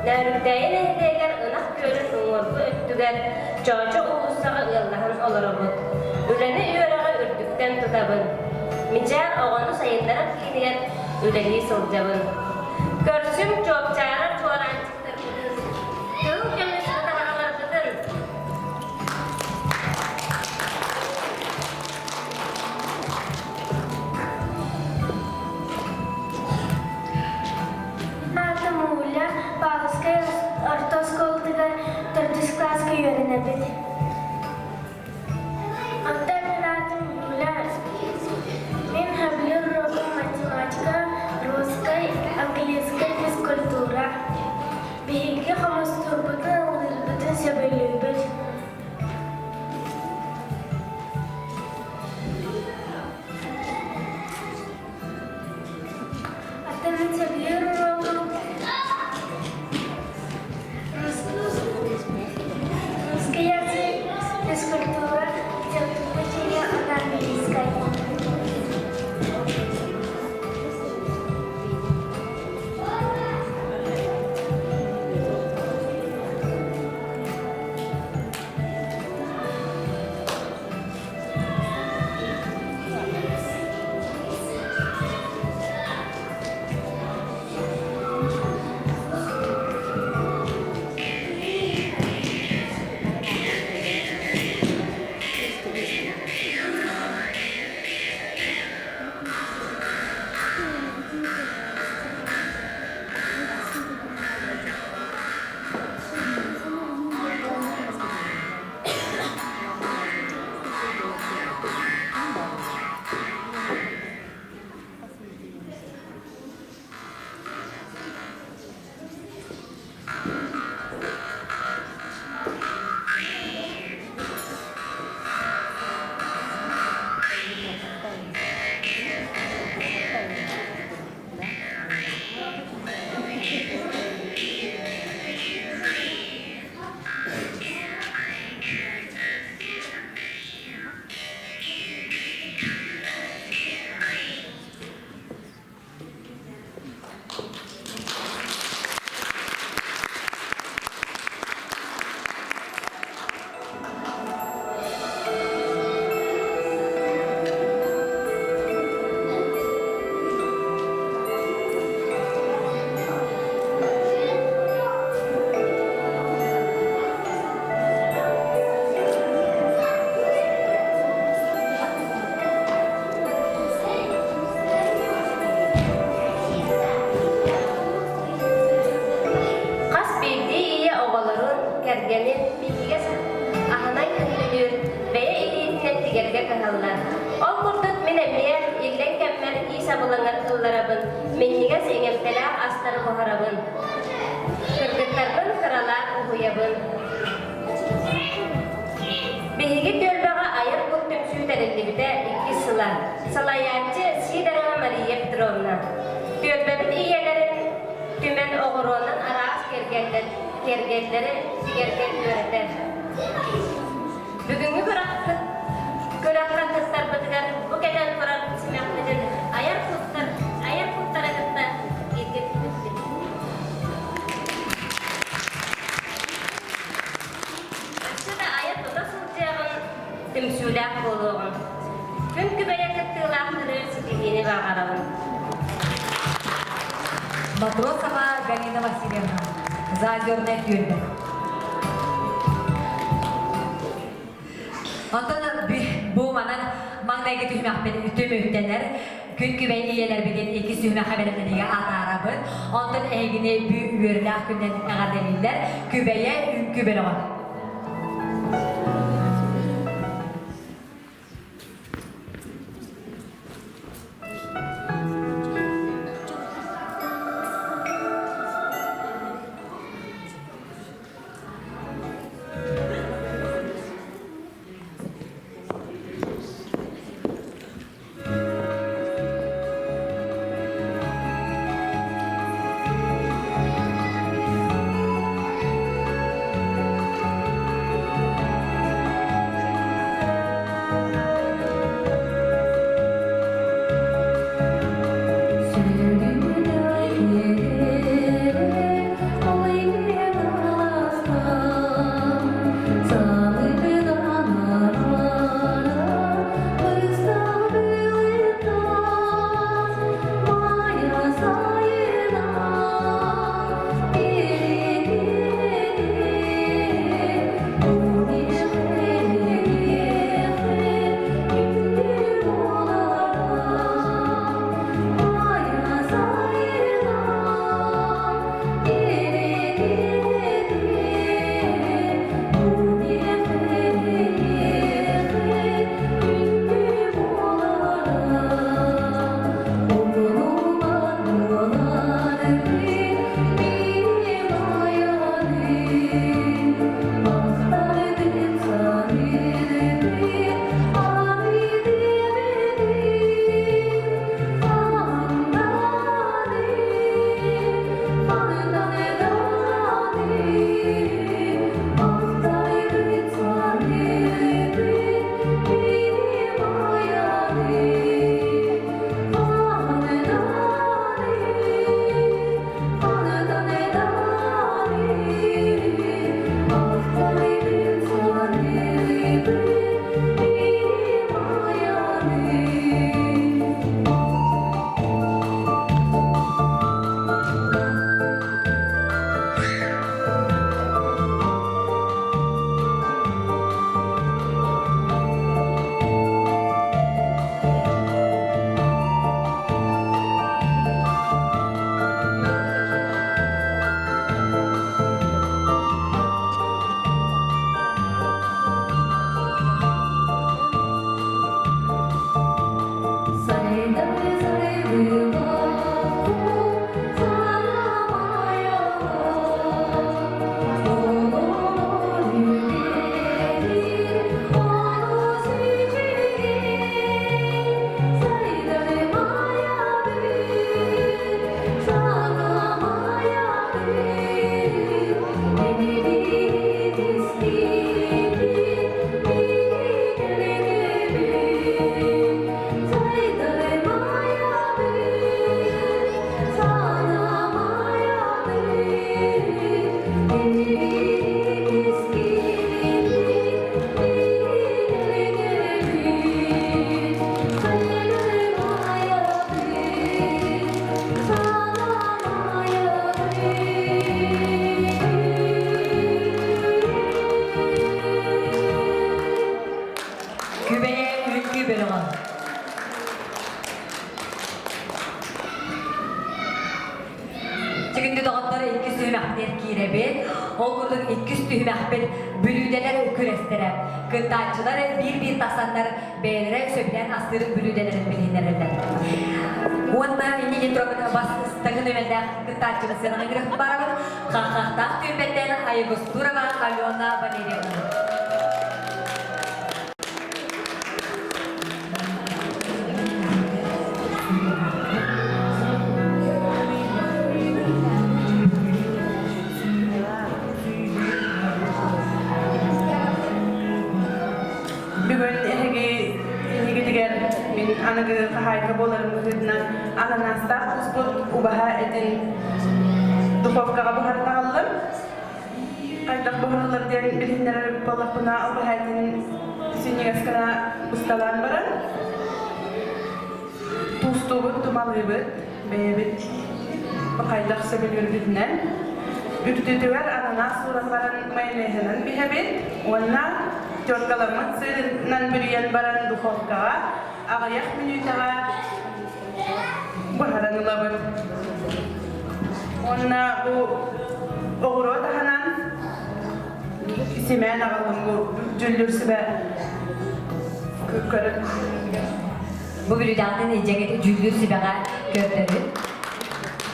Speaker 7: Нөөрүктээйи нэһилиэгэр ынах күөлүн уҥуоргу өттүгэр Чоочо уулуссаҕа ыаллаһан олоробут. Үлэни үөрэҕи үрдүктэн тутабын. Мичээр оҕону сайыннарар киинигэр үлэлии сылдьабын. Көрсүҥ чуопчаарар чуораанчыктарбытын, кыһыл көмүс ытаһаларбытын.
Speaker 9: Аатым Уля, Павловскай орто оскуолатыгар төрдүс кылааска үөрэнэбит. Онтон мин аатым Юля. Мин сөбүлүүр уруогум математика, русскай, английскай физкультура. Биһиги хомустуурбутун, ыллыырбытын сөбүлүүбүт. Оттон мин сөбүлүүр уруогум Русский язык, физкультура, литература на английской.
Speaker 7: тигэргэ кыһаллар. Ол курдук мин эмиэ иллэҥ кэммэр иис абылаҥар ылларабын, минньигэс иҥэмтэлээх астары буһарабын. Кыргыттарбын кыралаан уһуйабын. Биһиги түөлбэҕэ айар кут түмсүү тэриллибитэ иккис сыла. Салайааччы Сидорова Мария Петровна. Түөлбэбит ийэлэрин түмэн оҕуруонан араас киэргэллэри тигэргэ үөрэтэр. Бүгүҥҥү күрэхпит күрэххэ кыттарбытыгар бу кэлэн турар симэхпитин айар куттар айар куттара кытта бииргэ түмүппүт. Өссө да айа-тута сылдьыаҕын, түмсүүлээх буолуоҕун. Күн күбэйэ кыттыылаахтары ситиһиини баҕарабын.
Speaker 1: Матросова Галина Васильевна, Заозерная түөлбэ. Онтон бу манан маҥнайгы түһүмэхпит түмүктэнэр. Күн күбэй ийэлэрбитин иккис түһүмэххэ бэлэмнэниигэ атаарабыт. Онтон эһигини бүү үөрүүлээх күнүнэн эҕэрдэлииллэр. Күбэйэ үҥкүү бөлөҕө. Күбэйэ үҥкүү бөлөҕө. Күндү доҕоттор, иккис түһүмэхпитигэр киирэбит. Ол курдук иккис түһүмэхпит Бүлүү. бүлүүдэлэр күрэстэрэ. Кыттааччылар биир-биир тахсаннар бэйэлэрэ сөбүлээн астыыр бүлүүдэлэрин билиһиннэрэллэр. Уонна инники турабыт бастакы нүөмэрдээх кыттааччыбыт сыанаҕа ыҥырыахпыт баарабыт. Хаххахтаах түөлбэттэн Айгустурова Алена Валерьевна.
Speaker 5: Бүгүн эһиги иннигитигэр мин аныгы хаһаайка буоларым быһыытынан ананастаах куспут убаһа этин духовкаҕа буһаран аҕаллым. Хайдах буһарыллар диэн билиһиннэрэр буоллахпына, убаһа этин синньигэс гына усталаан баран туустуубут, тумалыыбыт, бэйэбит хайдах сөбүлүүрбүтүнэн. Үрдүтүгэр ананас ууран баран майонеһынан биһэбит уонна теркаламмыт сыырынан бүрүйэн баран духовкаҕа аҕыйах мүнүүтэҕэ буһаран ылабыт. Уонна бу оҕуруот аһынан симээн аҕаллым бу дьүллүр сүбэ көрөн
Speaker 1: Бу бүлүүдэҕитин илдьэҥит дьүүллүүр сүбэҕэ көрдөрүн.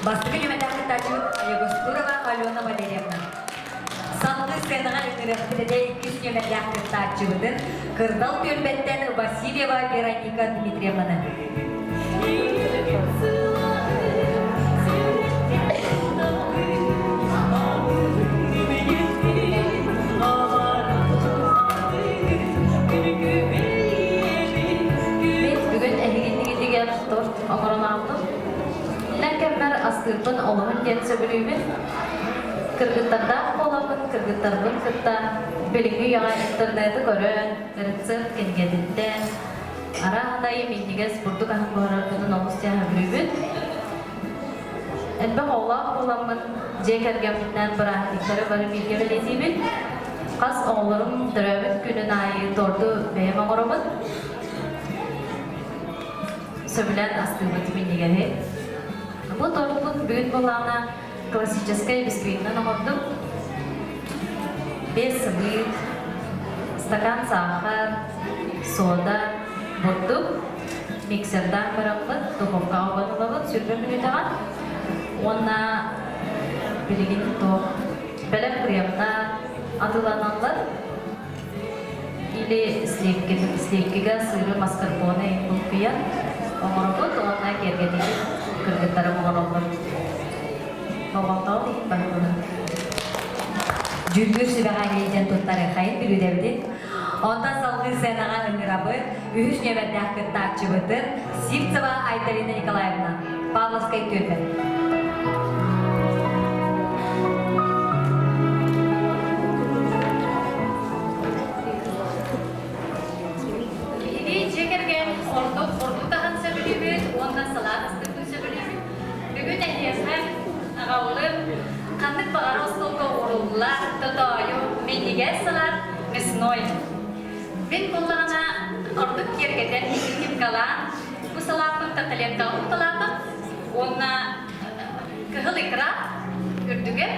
Speaker 1: Бастакы нүмэрдээх кыттааччыбыт Егостурова Алена Валерьевна. Салгыы сценаҕа ыҥырыахпыт этэ иккис нүөмэрдээх кыттааччыбытын Кырдал түөлбэттэн Васильева Вероника Дмитриевнаны.
Speaker 10: Мин бүгүн эһигиннигитигэр торт оҥорон аҕаллым. Иллэҥ кэммэр астыырбын олоһун диэн сөбүлүүбүн. Кыргыттардаах буоламмын, кыргыттарбын кытта билиҥҥи үйэҕэ интернеты көрөн, рецепт кинигэтиттэн, арааһынай минньигэс бурдук аһын буһарарбытын олус диэн сөбүлүүбүн. Элбэх оҕолоох буоламмын, дьиэ кэргэмминэн бырааһынньыктары бары бииргэ бэлиэтиибин. Хас оҕолорум төрөөбүт күнүн аайы торду бэйэм оҥоробун. Сөбүлээн астыыбыт минньигэһи. Бу тортпут бүгүн буоллаҕына классическай бисквитинэн оҥордум. Без сымыыт, стакан саахар, сода, бурдук, миксердаах бараммыт, духовкаҕа уган ылабыт сүүрбэ мүнүүтэҕэ. Уонна билигин туох бэлэм кремнар атыыланаллар. Или сливки, сливкигэ сыыры маскарпоне булкуйан оҥоробут уонна киэргэтиибит кыргыттарым оҥороллор. Болҕомтоҕут иһин баһыллыбыт.
Speaker 1: Дьүүллүүр сүбэҕэ илиитин туттарыаххайын бүлүүдэбитин. Онтон салгыы сценаҕа ыҥырабыт үһүс нүөмэрдээх кыттааччыбытын Сивцева Айталина Николаевна, Павловскай түөлбэ.
Speaker 6: Биһиги дьиэ кэргэн ордук ордук таһын сөбүлүүбүт уонна салаат астыырбын сөбүлүүбүт. Бүгүн эһиэхэ аҕаллым ханнык баҕар остуолга ууруллар тотоойу минньигэс салаат мясной. Мин буоллаҕына ордук киэргэтэн иккимкалаан бу салааппын тарталенкаҕа укталаатым уонна кыһыл икра үрдүгэр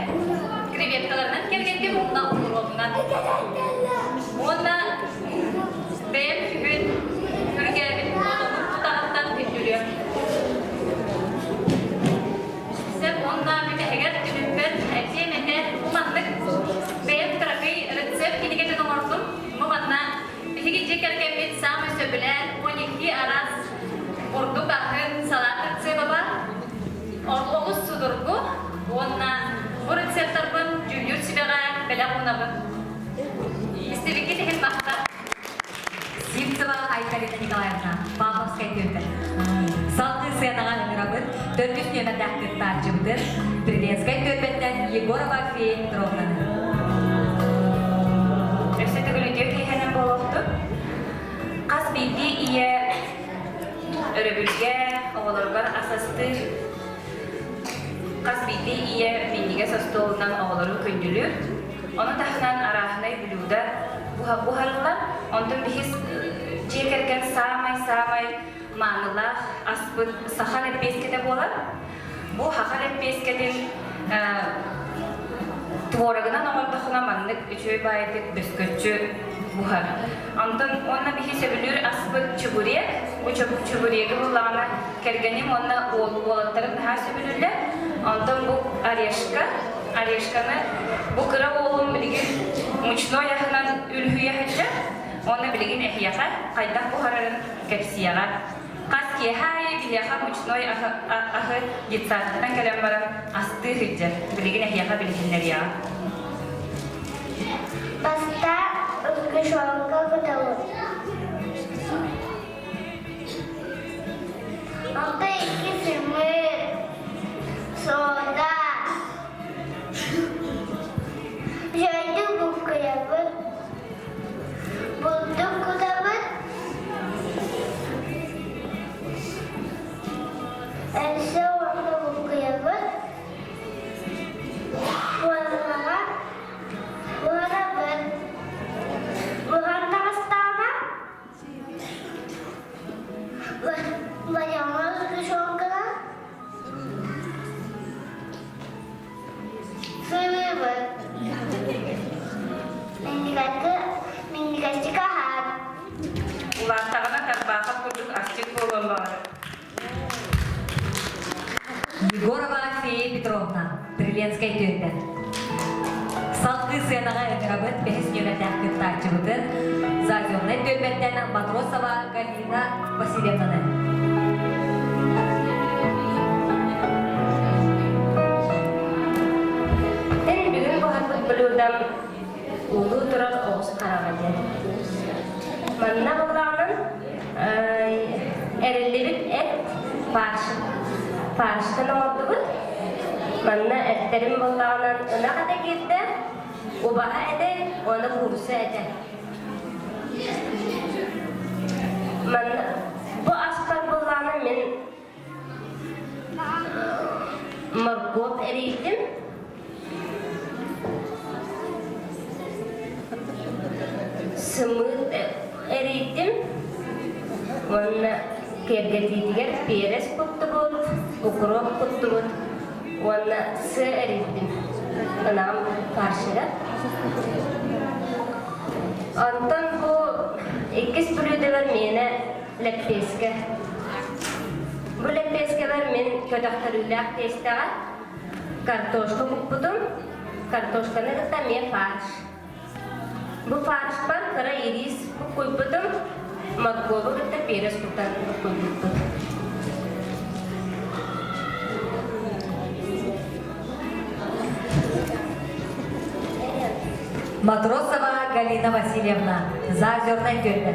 Speaker 6: креветкаларынан киэргэттим уонна укуруобунан. Уонна бэйэм күһүн үргээбит отонун тутаҕыттан күндүлүөм. Сөп уонна бүтэһигэр түмүкпэр этиэм этэ бу маннык бэйэм кыракый рецепт кинигэтин оҥордум. Бу манна биһиги дьиэ кэргэммит саамай сөбүлээн 12 араас бурдук аһын салаат рецеба бар. Олус судургу уонна бу рецептарбын дьүүллүүр сүбэҕэ бэлэх уунабын. Истибиккит иһин махтал.
Speaker 1: Сивцева Айталина Николаевна, Павловскай түөлбэ. Салгыы сыанаҕа ыҥырабыт төрдүс нүөмэрдээх кыттааччыбытын Приленскай түөлбэттэн Егорова Фея Петровнаны.
Speaker 11: Өссө төгүл үтүө киэһэнэн буолуохтун. Хас биирдии ийэ өрөбүлгэ оҕолоругар ас астыыр. Хас биирдии ийэ минньигэс остуолунан оҕолорун күндүлүүр. Ону таһынан арааһынай блюдо буһарыллар. Онтон биһис дьиэ кэргэн саамай-саамай маанылаах аспыт саха лэппиэскэтэ буолар. Бу саха лэппиэскэтин. Творогынан оҥордоххуна маннык үчүгэй баайытык бөскөччү буһар. Онтон уонна биһи сөбүлүүр аспыт чебурек. Бу чебурегы буллаҕына кэргэним уонна уол уолаттарым наһаа сөбүлүүллэр. Онтон бу орешка, орешканы бу кыра уолум билигин мучной аһынан үлүһүйэ сылдьар. Уонна билигин эһиэхэ хайдах буһарарын кэпсиэҕэ. Хас киэһэ аайы биһиэхэ мучной аһы, аһы детсадтан кэлэн баран астыы сылдьар. Билигин эһиэхэ билиһиннэриэҕэ.
Speaker 9: Бастаан сгущенка кутабыт. Онтон икки сымыыт, сода, дьойдук буккуйабыт, бурдук кутабыт, өссө уонна буккуйабыт, буоллаҕа буһарабыт. Буһан таҕыстаҕына Варяҥҥа сгущенканан сыылыыбыт. Минньигэстик аһаан.
Speaker 11: Улааттаҕына тарбаахап курдук асчыт буолуон баҕарар.
Speaker 1: Егорова Фея Петровна, Приленскай түөлбэ. Салгыы сыанаҕа ыҥырабыт бэһис нүөмэрдээх кыттааччыбытын Заозернай түөлбэттэн Матросова Галина Васильевнаны.
Speaker 7: Эн бүгүн буһарбыт блюдам уулуу турар оҕус хараҕа диэн. Манна буоллаҕынан эриллибит эт фарш фарштан оҥордубут. Манна эттэрим буоллаҕынан ынах этэ киирдэ, убаһа этэ уонна куурусса этэ. Манна бу аспар буоллаҕына мин моркуоп эрийдим. Сымыыт эрийдим уонна киэргэтиитигэр перец куттубут, укроп куттубут уонна сыа эрийдим. Ынаҕым фаршыгар. Онтон бу иккис бүлүүдэбэр миэнэ лэппиэскэ. Бу лэппиэскэбэр мин көтөхтөрүүлээх тиэстэҕэ картошка куппутум. Картошканы кытта эмиэ фарш. Бу фаршпар кыра ириис буккуйбутум, моркуобу кытта перец кутан буккуйбуппут.
Speaker 1: Матросова Галина Васильевна, Заозернай түөлбэ.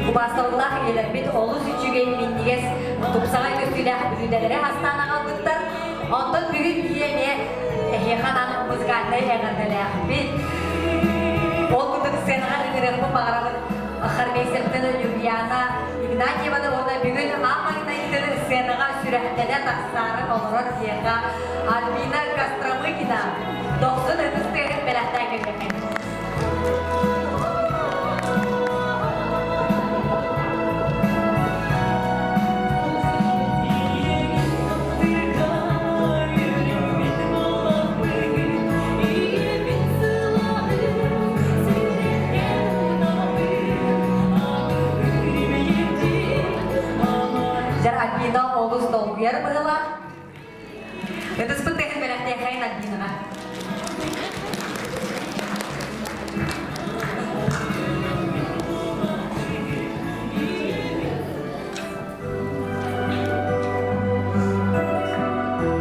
Speaker 1: Убаастабыллаах ийэлэрбит олус үчүгэй, минньигэс, тупсаҕай көстүүлээх бүлүүдэлэри астаан аҕалбыттар. Онтон бүгүн киһи эмиэ эһиэхэ анаан музыкальнай эҕэрдэлээхпит. Ол курдук сценаҕа ыҥырыахпын баҕарабын хормейстербытын Любьяна Игнатьеваны уонна бүгүн аан маҥнайгытын сценаҕа сүрэхтэнэ тахсаары олорор киһиэхэ Альбина Костромыкина дохсун ытыс тыаһын бэлэхтээн кэллэххин. Дьэр Альбина олус долгуйар быһыылаах. Ытыспыт тыаһын бэлэхтиэхэйин Альбинаҕа.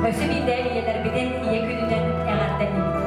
Speaker 1: Өссө биирдэ ийэлэрбитин ийэ күнүнэн эҕэрдэлиибит.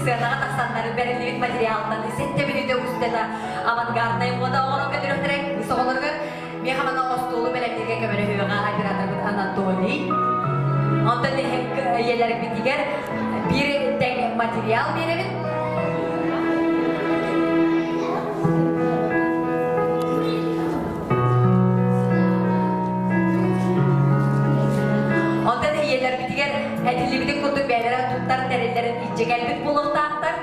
Speaker 1: сыанаҕа тахсаннары бэриллибит материалтан сэттэ мүнүүтэ устата авангарднай муода оҥорон көтүрүөхтэрэ кыыс оҕолоругар миэхэ манна остуолу бэлэмнииргэ көмөлөһүөҕэ операторбыт Анатолий. Онтон ийэлэрбитигэр биир тэҥ материал биэрэбит. Онтон ийэлэрбитигэр этиллибитин курдук бэйэлэрэ туттар тэриллэрин илдьэ кэлбит буолуохтаахтар.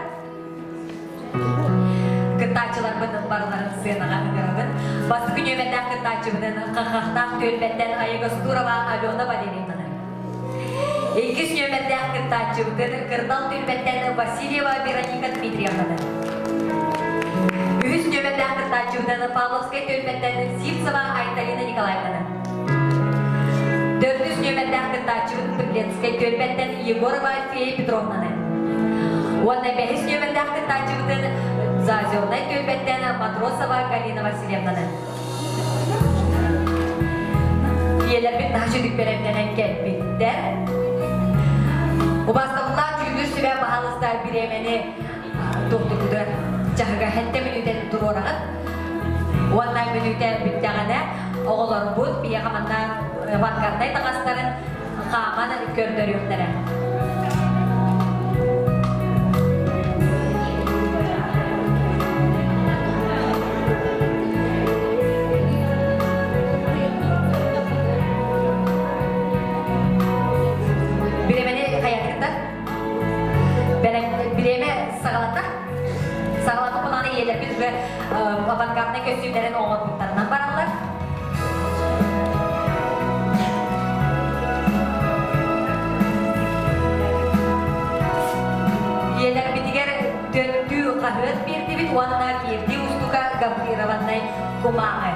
Speaker 1: Кыттааччыларбын барыларын сыанаҕа ыҥырабын. Бастакы нүөмэрдээх кыттааччыбытын Хахахтаах түөлбэттэн Аягостурова Алена Валерьевнаны. Иккис нүөмэрдээх кыттааччыбытын Кырдал түөлбэттэн Васильева Вероника Дмитриевнаны. Үһүс нүөмэрдээх кыттааччыбытын Павловскай түөлбэттэн Сивцева Айталина Николаевнаны. Төрдүс нүөмэрдээх кыттааччыбыт Бырленскэй түөлбэттэн Егорова Фея Петровнаны. Уонна бэһис нүөмэрдээх кыттааччыбытын Заозернай түөлбэттэн Матросова Галина Васильевнаны. Ийэлэрбит наһаа үчүгэй бэлэмнэнэн кэлбиттэр. Убаастабыллаах дьүүллүүр сүбэ баһаалыста бириэмэни туохтукутугар чаһыга сэттэ мүнүүтэн туруораҕыт. Уонна мүнүүтэ бүттэҕинэ оҕолорбут биһиэхэ манна авангарднай таҥастарын хааман көрдөрүөхтэрэ. Бириэмэни хайатыгыта? Бириэмэ саҕалата. Саҕалата кулааны ийэлэрбит уже авангарднай көстүүмнэрин оҥорбуттарынан бараллар. Ийэлэрбитигэр төрдүү хаһыат биэрдибит уонна биирдии устука гофрированнай кумааҕы.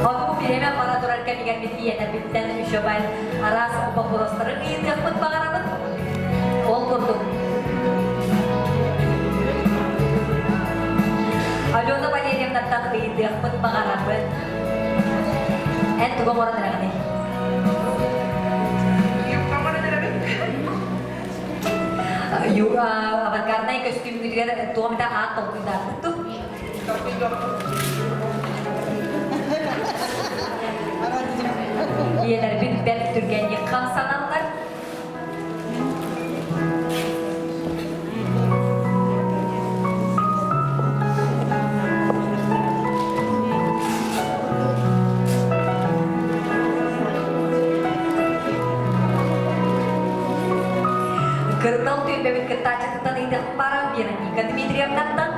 Speaker 1: Ону бу бириэмэ бара турар кэмигэр мин ийэтэрбиттэн еще бай араас боппуруостары ыйытыахпыт баҕарабыт. Ол курдук Алена Валерьевнаттан ыйытыахпын баҕарабын. Эн тугу оҥорон эрэҕиний?
Speaker 4: Оҥорон эрэбин.
Speaker 1: Авангарднай көстүүмҥүтүгэр туох да аат толкуйдаабыт дуу?
Speaker 4: Толкуйдуохпут.
Speaker 1: Ийэлэрбит бэрт түргэнник хамсаналлар. Кырдал түөлбэбит кыттааччытыттан ыйытыахпын баара Вероника Дмитриевнаттан.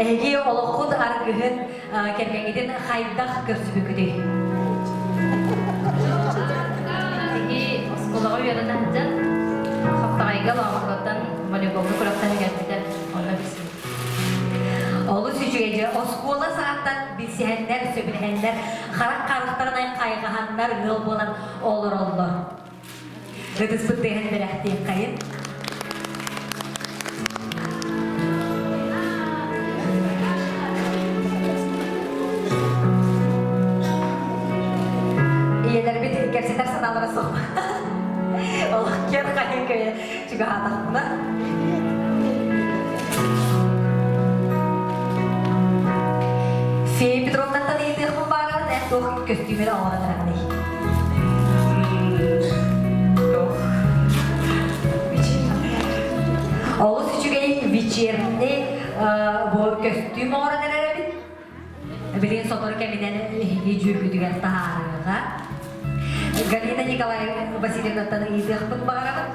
Speaker 1: Эһиги олоххут аргыһын кэргэҥҥитин хайдах көрсүбүккүтүй?
Speaker 10: Биһиги оскуолаҕа үөрэнэ сылдьан Хаптаҕайга Лооморготтон волейболга күрэхтэһэ кэлбитэ. Онно билсибит.
Speaker 1: Олус үчүгэй дьэ оскуола саҕаттан билсиһэннэр, сөбүлэһэннэр, харах харахтарынан хайҕаһаннар ыал буолан олороллор. Ытыспыт тыаһын бэлэхтиэххэйин. Ийэлэрбит кэпсэтэр санаалара суох. Олох киэр хайын көйө чугаһаатахпына. Фея Петровнаттан ыйытыахпын баарабын, эн туох көстүүмүн оҥорон эрэҕиний? Олус үчүгэй вечерний бу көстүүм оҥорон эрэр эбит. Билигин сотору кэминэн эһиги дьүүлгүтүгэр таһаарыаҕа. Галина Николаевна Васильевнаттан ыйытыахпын баҕарабын.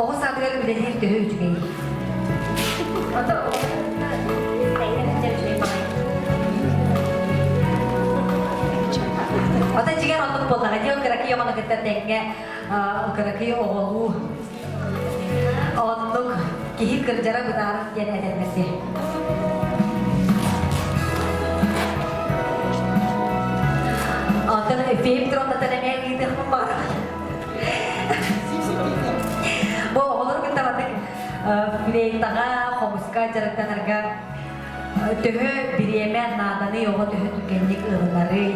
Speaker 1: Оҕо саадыгар үлэлиир төһө үчүгэй?
Speaker 7: Ото тэҥҥэ сылдьар үчүгэй баҕайы.
Speaker 1: Ата дьиҥэр оннук буоллаҕа дии, ол кыракый оҕону кытта тэҥҥэ кыракый оҕолуу оннук киһи кырдьара бытаарар диэн этэллэр дии. Онтон Филипп Троннатан эмиэ ыытыахпын баҕарабын. Бу оҕолору кытта маннык флейтаҕа, хомуска дьарыктанарга төһө бириэмэ нааданый, оҕо төһө түргэнник ылынарый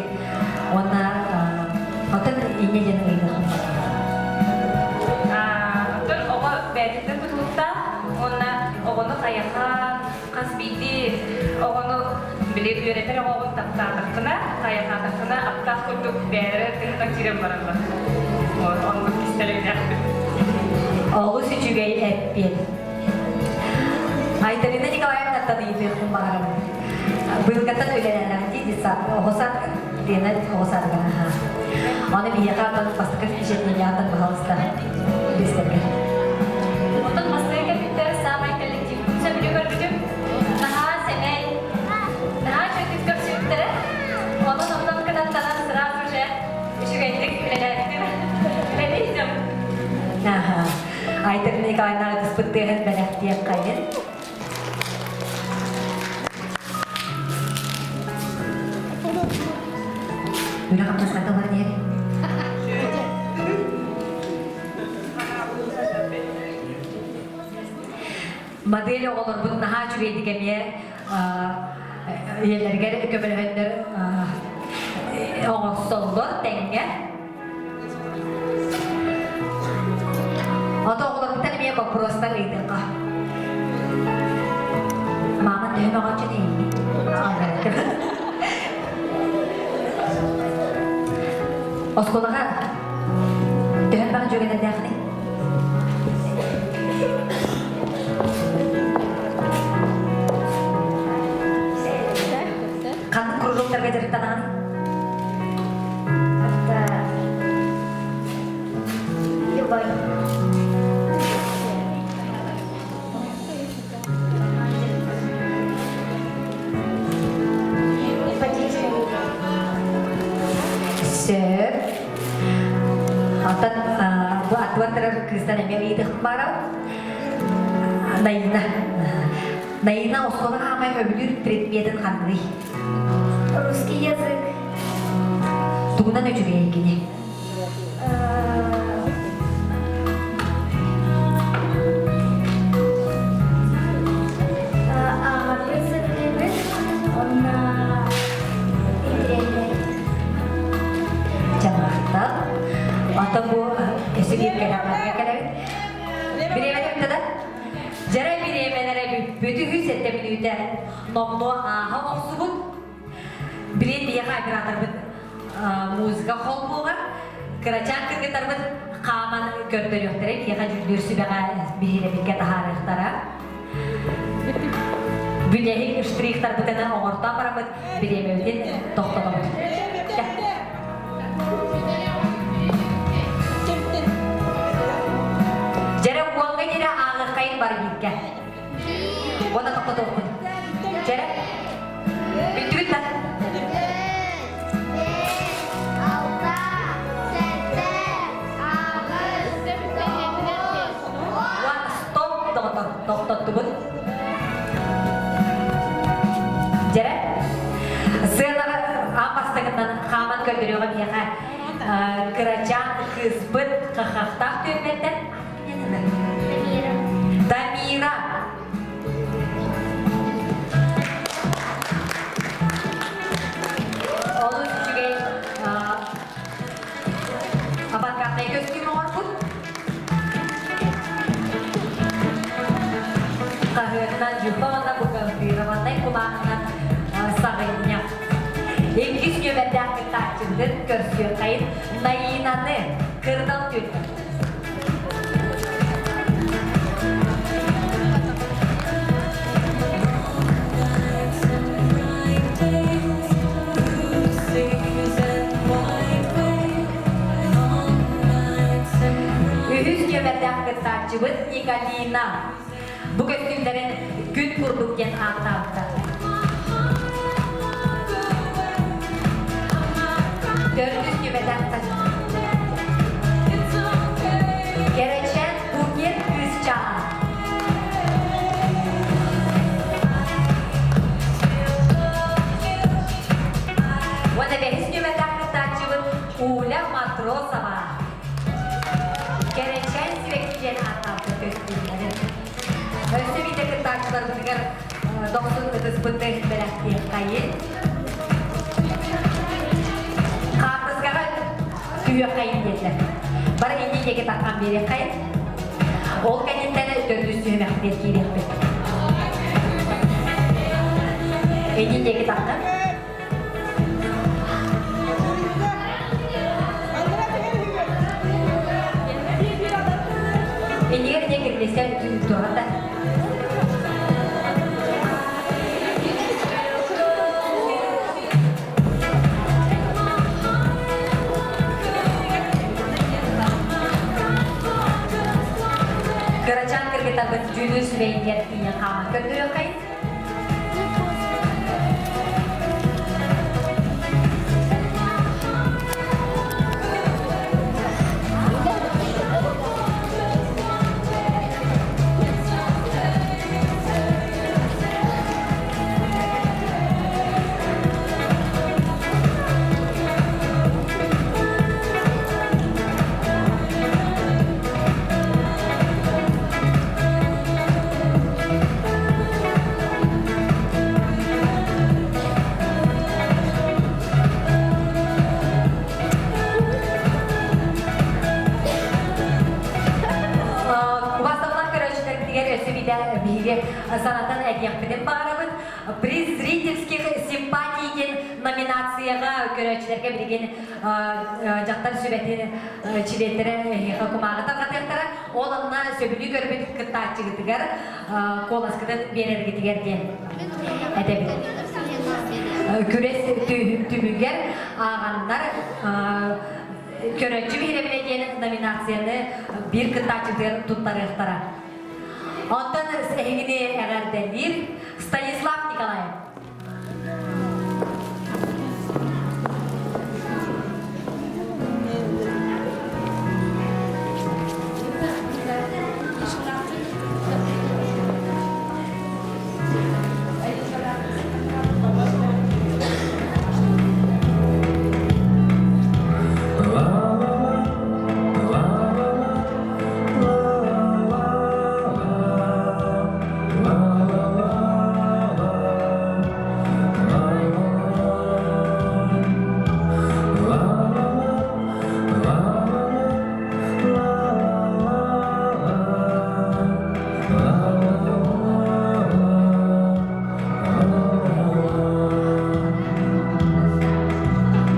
Speaker 1: уонна оттон инньэ диэн ыйытыахпын баҕарабын.
Speaker 11: Оттон оҕо бэйэтиттэн тутулуктаах уонна оҕону хайахан хас биирдии оҕону били үөрэтэр оҕоҕун таптаатаххына, хайахаатаххына аптаах курдук бэйэлэрэ тыһытан киирэн бараллар. Вот, оннук кистэлэҥнээхпит.
Speaker 1: Олус үчүгэй эппиэт. Айталина Николаевнаттан ыйытыахпын баҕарабын. Быылгаттан үлэлээнэҕин дии детсад оҕо саадыгар, Лена оҕо саадыгар аһаа. Аны биһиэхэ атын бастакы впечатлениятын баһалыста билсэргэ.
Speaker 6: Онтон бастакы кэлбиттэр саамай коллективпын сөбүлүү көрбүтүм. Наһаа сэмэй, наһаа үчүгэйдик көрсүбүттэрэ. Онон онтон кынаттанан сразу же үчүгэйдик үлэлээбитим. Үлэлиир
Speaker 1: Аха. Айталина Николаевна ытыспыт тыаһын бэлэхтиэххэйин. Үлэ хамнас хайда олорон иһэр? Модель оҕолорбут наһаа үчүгэйдик эмиэ ийэлэригэр көмөлөһөннөр оҥорсоллор тэҥҥэ. Ото оҕолорбуттан эмиэ боппуруостар ыйытыахха. Мама төһө мөҕөөччү эйигин? Оскуолаҕа төһө элбэх дьүөгэлэрдээххиний? Ханнык кружоктарга дьарыктанаҕын?
Speaker 9: Это любой.
Speaker 1: Сөп. Алтан бу аттыбар турар кыыстан эмиэ ыйытыахпын баарабын. Наина. Наина оскуола хаамай сөбүлүүр предметин ханныгый?
Speaker 9: Русский язык.
Speaker 1: Тугунан үчүгэй кини?
Speaker 9: Ааҕарбын сөбүлүүбүн уонна интириэһинэй.
Speaker 1: Чамахтал. Ата бу өссө биир кэлэҕэ кэлэбит. Бириэмэ да? Дьэрэ бириэмэлэрэ бүппүт үһү сэттэ мүнүүтэ номнуо ааһа охсубут. Билин биһиэхэ операторбыт музыка холбуоҕар кырачаан кыргыттарбыт хааман көрдөрүөхтэрэ, биһиэхэ дьүүллүүр сүбэҕэ биһирэбиккэ таһаарыахтара. Бүтэһик штрихтарбытын оҥортоон бараммыт бириэмэбитин тохтотобут. Дьэрэ уолга дьэрэ ааҕыаххайын бар бииргэ. Уонна тохтотуохпут. Дьэрэ. Бүттүбүт да? Уон стоп доҕотор тохтоттубут. Дьэрэ. Сыанаҕа аан бастакынан хааман көрдөрүөҕэ миэхэ кырачаан кыыспыт хахахтаах түөлбэттэн
Speaker 9: Дамира.
Speaker 1: Дамира. Олус үчүгэй авангарднай көстүүм оҥорбут. Хаһыатынан дьуппа уонна бухгалтерованнай кумааҕынан саҕынньах. Иккис нүөмэрдээх кыттааччыбытын көрсүөххэйин Наинаны кырдал түөлбэ. Үһүс нүөмэрдээх кыттааччыбыт Николина. Бу көстүүмнэрин күн курдук диэн ааттаабыттар. Төрдүс нүмердээх Кэрэчээн букет кыысчаана. Уонна бэһис нүмердээх кыттааччыбыт Уля Матросова. Кэрэчээн сибэкки диэн ааттаахтар көстүүлэрин. Өссө биирдэ кыттааччыларбытыгар дохсун ытыспытын бэлэхтиэххэйин. Хаартыскаҕа түһүөххэйин диэтилэр. Бары иннин диэки таххан биэриэххэйин. Ол кэнниттэн төрдүс түһүмэхпитигэр киириэхпит. Иннин диэки таххан. Иннигэр диэки кириэскэ туһата. Кырачаан кыргыттарбыт дьүүлүүр сүбэйигэр тиийэн хааман көрдөрүөххэйин. Убастабылаах көрөөччүлэрбитигэр өссө биирдэ биһиги санатан этиэхпитин баҕарабыт. Приз зрительских симпатий диэн номинацияҕа көрөөччүлэргэ билигин дьахтар сүбэтин чилиэттэрэ эһиэхэ кумааҕы тарҕатыахтара. Ол онно сөбүлүү көрбүт кыттааччыгытыгар куоласкытын биэрэргитигэр диэн этэбит. Күрэс түмүгэр ааҕаннар көрөөччү биһирэбилэ диэн номинацияны биир кыттааччытыгар туттарыахтара. Онтон эһигини эҕэрдэлиир Станислав Николаев.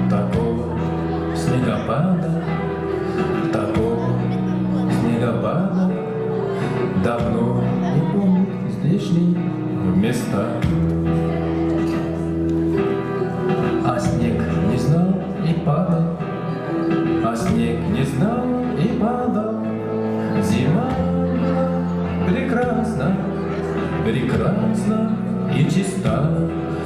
Speaker 12: Такого снегопада, такого снегопада давно не помнит здешние места. А снег не знал и падал, а снег не знал и падал. Зима была прекрасна, прекрасна и чиста.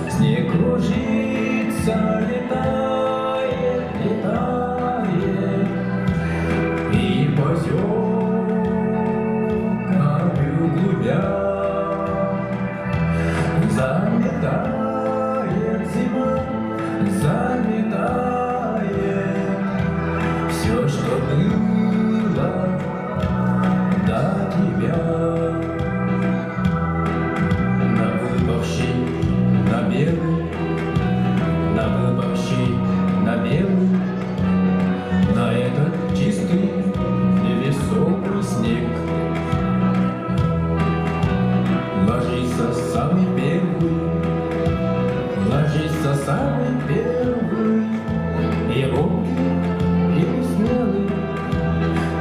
Speaker 12: Снег кружится, летает, летает, и позет углубя. Заметает зима, заметает все, что было до тебя. На выпавший, на белый, на выпавший, на белый, на этот чистый невесомый снег. Ложится самый первый, ложится самый первый, и робкий, и смелый,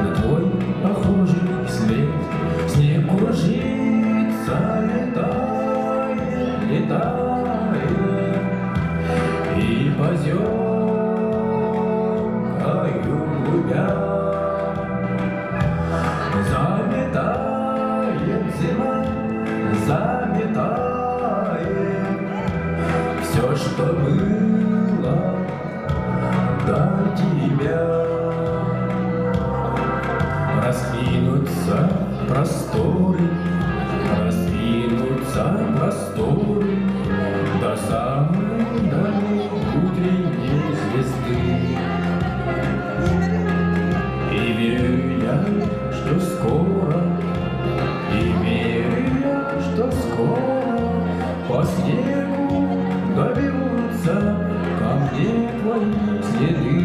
Speaker 12: на твой похожий след. Снег кружится, летает, летает, и поземкою глубя. Заметает зима, заметает все, что было до тебя. Раскинутся просторы, раскинутся просторы до самой дальней утренней звезды. И верю я, что скоро, и верю я, что скоро по снегу доберутся ко мне твои следы.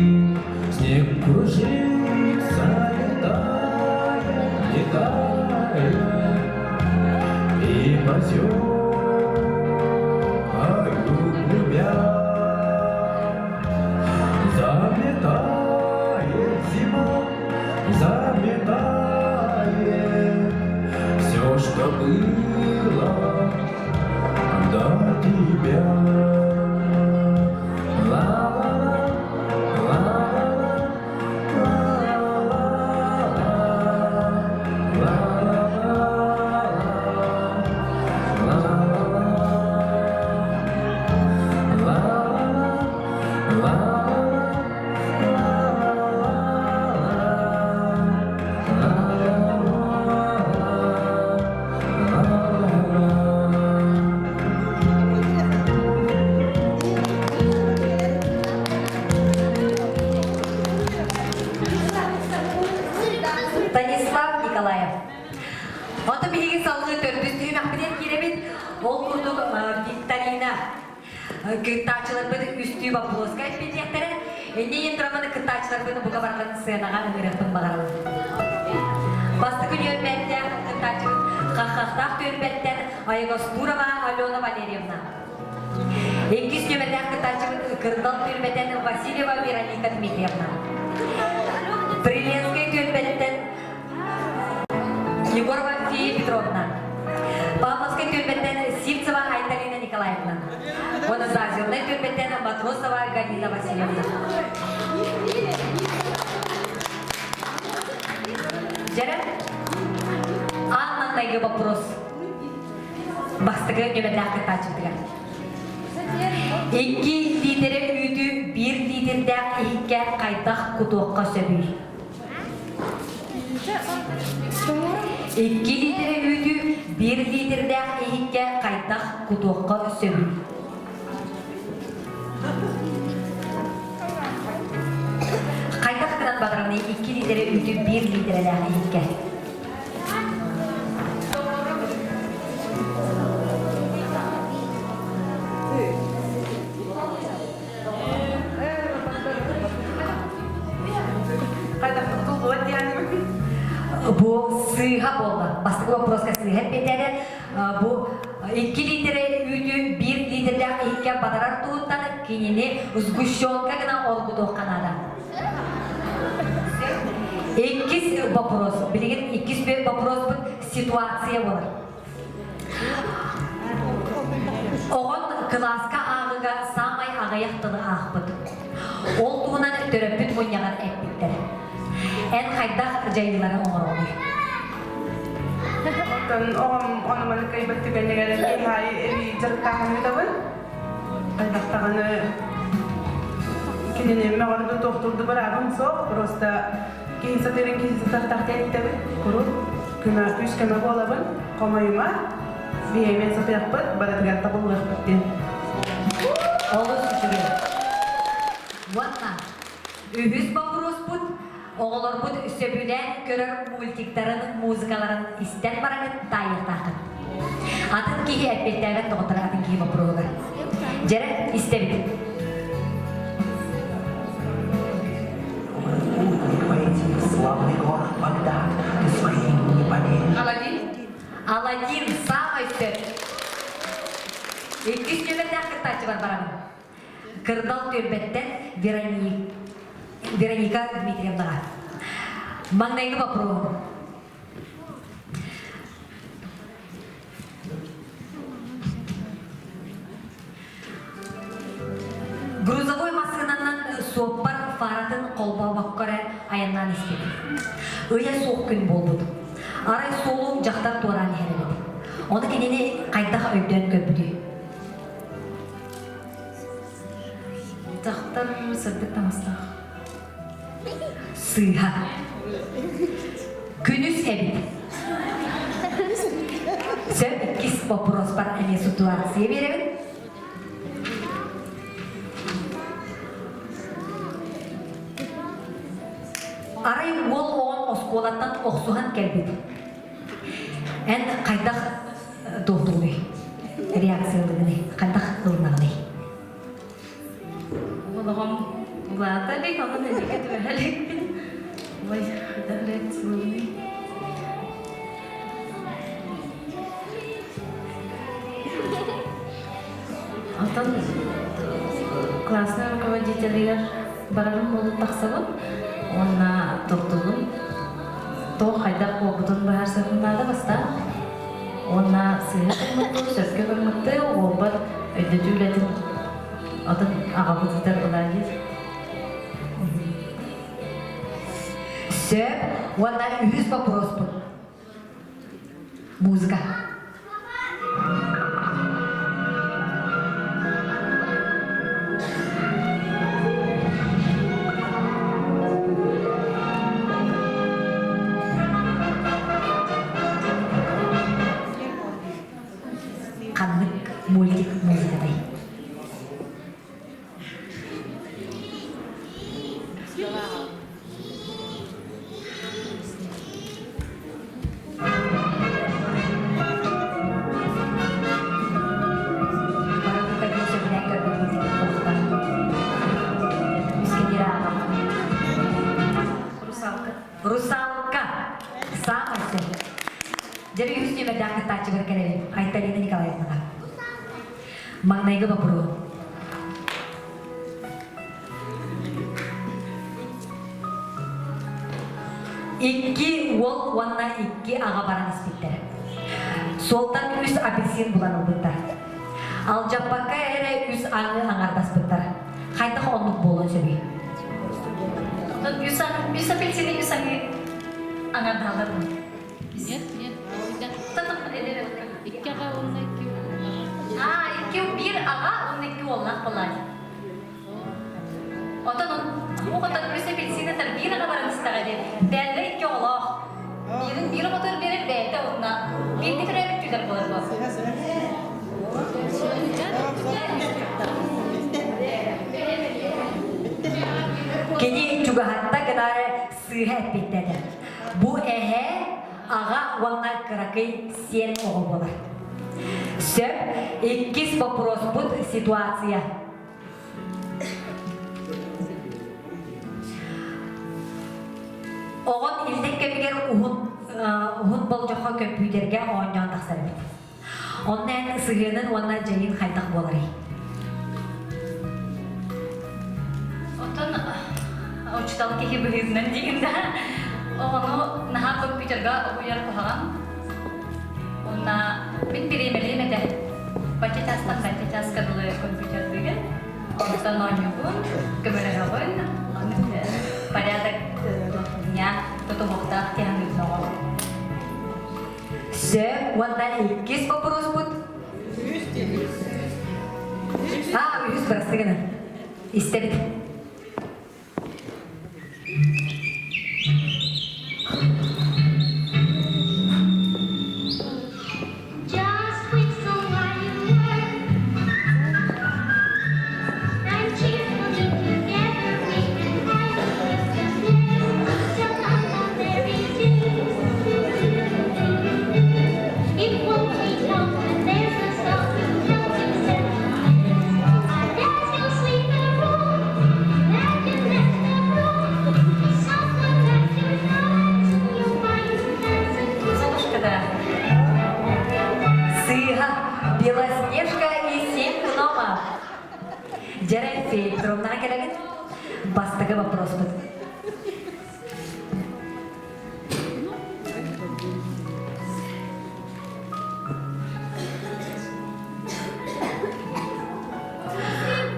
Speaker 12: Снег кружится, летая, летая, и ползет углубя. Заметает зима, заметает все, что было до тебя. Ла-ла-ла, ла-ла-ла, ла-ла-ла, ла-ла-ла,
Speaker 1: Станислав Николаев. Онтон биһиги салгыы төрдүс түһүмэхпитин киирэбит. Ол курдук викторина кыттааччыларбыт үстүү боппуруоска эппиэттиэхтэрэ. Иннин тураманы кыттааччыларбын бука барытын сыанаҕа ыҥырыахпын баҕарабын. Бастакы нүөмэрдээх кыттааччыбыт Хаххахтаах түөлбэттэн Айгостурова Алена Валерьевна. Иккис нүөмэрдээх кыттааччыбыт Кырдал түөлбэтэн Васильева Вероника Дмитриевна. Приленскэй түөлбэттэн Егорова Фея Петровна. Павловскай түөлбэттэн Сивцева Айталина Николаевна. Уонна Заозернай түөлбэттэн Матросова Галина Васильевна. Дьэрэ, аан маҥнайгы вопрос. Бастакы нүөмэрдээх кыттааччыбытыгар. Икки лиитэрэ үүтү биир лиитэрдээх иһиккэ хайдах кутуохха сөбүй? Икки лиитэрэ үүтү биир лиитэрдээх иһиккэ хайдах кутуохха сөбүй? Хайдах гынан баҕараны икки лиитэрэ үүтү биир лиитэрэлээх иһиккэ? Бу сыыһа буолла. Бастакы вопроска сыыһа эппиэттээтэ. Бу икки лиитэрэ үүтү биир лиитэрдээх иһиккэ батарар туһуттан кинини сгущенка гына оргутуохха наада. Иккис вопрос. Билигин иккис вопроспут ситуация буолар. Оҕон кылааска ааҕыга саамай аҕыйах тылы аахпыт. Ол туһунан төрөппүт мунньаҕар эппиттэр. Эн хайдах дьайыылары оҥороҕунуй?
Speaker 5: Оттон оҕом ону маны кыайбат түгэнигэр киһи эбии дьарыктааһын ыытабын. Хайдахтаҕаны кинини мөҕөрдө туохтуурду быраабым суох, просто киһи сатыырын киһи сатыахтаах диэн итэбин. Куруук көмө, күүс көмө буолабын, хомойума, биһиэмин сатыахпыт, барытыгар табыллыахпыт диэн.
Speaker 1: Олус үчүгэй. Уонна үһүс боппуруоспут оҕолорбут сөбүлээн көрөр мультиктарын, музыкаларын истэн бараҥыт таайыахтааххыт. Атын киһи эппиэттээбэт доҕоттор атын киһи боппуруоһугар. Дьэрэ, истэбит.
Speaker 13: Пойти в славный город Багдад, ты скорее не поверишь.
Speaker 1: Аладдин. Аладдин самай сөп. Иккис нүөмэрдээх кыттааччы бар барабын. Кырдал түөлбэттэн Вероника Дмитриевнаҕа. Маҥнайгы боппуруоһум. Грузовой массыынанан суоппар фаратын холбообокко эрэ айаннаан испит. Ыйа суох күн буолбут. Арай суолу дьахтар туораан иһэр эбит. Ону кинини хайдах өйдөөн көрбүтүй?
Speaker 10: Дьахтар. Дьахтар сырдык таҥастаах.
Speaker 1: Сыыһа. Күнүс эбит. Сөп иккис боппуруоспар эмиэ ситуация биэрэбин. Арай уол оҕон оскуолаттан охсуһан кэлбит. Эн хайдах туохтуугунуй? Реакциялыгыный? Хайдах ылынаҕыный?
Speaker 10: Олоҕум улаата илик, онон эдигэ түбэһэ иликпин. Ой, хайдах реакциялыгыный? Онтон классный руководителигэр барарым буолуп тахсабын уонна турдубун. Туох хайдах буолбутун быһаарсыахпын наада бастаан. Уонна сыыһа гыммыттыы, сөпкө гыммыттыы уолбар өйдөтүү үлэтин атын аҕабыт ыытар былаанньыт.
Speaker 1: Сөп. Уонна үһүс боппуруоспут. Музыка. Ханнык мультик музыкатай?
Speaker 10: Русалка.
Speaker 1: Русалка. Самый сөп. Дьэ, үһүс нүөмэрдээх кыттааччыбар кэлэбин. Айталина Николаевнаҕа. Маҥнайгы боппуруо. Икки уол уонна икки аҕа баран испиттэр. Суолтан үс апельсин булан ылбыттар. Алдьаппакка эрэ үс аҥы аҥардаспыттар. Хайдах оннук буолуон сөбүй?
Speaker 6: Оттон үс, үс апельсины үс аҥы аҥардаалар
Speaker 14: Нет, нет. Икки аҕа уонна икки
Speaker 6: Аа, икки биир аҕа уонна икки уоллаах буолаат. Отон оҕотон үс апельсинатар биир аҕа баран истэҕэ диэн. Бээллэр икки оҕолоох. Биирин биир оҕотугар биэрэр бэйэтэ уонна бииргэ төрөөбүт түүлэр буолар буол.
Speaker 1: Кини чугаһатта гынаары сыыһа эппиттэтэ. Бу эһэ аҕа уонна кыракый сиэн оҕо буолар. Сөп. Иккис боппуруоспут ситуация. Оҕон иллэҥ кэмигэр уһун уһун болдьоххо көмпүүтэргэ оонньоон тахсар эбит. Онно эн сыһыанын уонна дьайыын хайдах буоларый?
Speaker 6: Оттон учуутал киһи быһыытынан диигин да оҕону наһаа компьютерга угуйар куһаҕан. Уонна мин бириэмэлиэм этэ. Бачча чаастан бачча чааска дылы компьютердыгын, онтон оонньуугун, көмөлөһөҕүн, порядок дня тутуһуохтаах тиһаныытын оҕо.
Speaker 1: Сөп уонна иккис боппуруоспут. А, үһүс бырастыы гына. Истэбит.
Speaker 9: Just whistle while you work and cheerfully together we can have a Christmas till merry do. It won't take long and there's a song to help you settle I bet you'll sleep a room, imagine that's the room. Someone that you know, you'll find dancing.
Speaker 6: Золушка, да.
Speaker 1: Сыыһа, Белоснежка и семь гномов. Дьэрэ Федоровнаҕа кэлэбит. Бастакы вопроспут.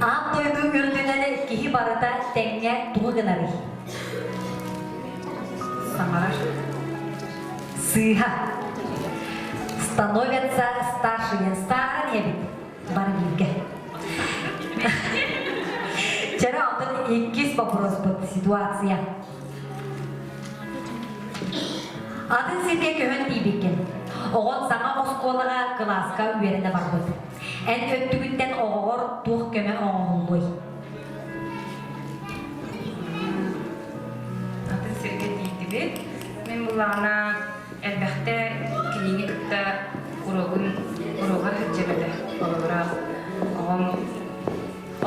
Speaker 1: Аан дойду үрдүнэн киһи барыта тэҥҥэ тугу гынарый?
Speaker 4: Саҥарар.
Speaker 1: Сыыһа. Становятся старше диэн сааһыран иһэбит. Бары бииргэ. Чэрэ, онтон. Иккис вопроспут ситуация. Атын сиргэ көһөн тиийбиккин. Оҕон саҥа оскуолаҕа кылааска үөрэнэ барбыт. Эн өттүгүттэн оҕоҕор туох көмө оҥоһуллуой?
Speaker 11: Атын сиргэ тиийдибит. Мин булаана элбэхтэ кинини кытта уруогун уруогар сылдьыбыта. Холобура, оҕом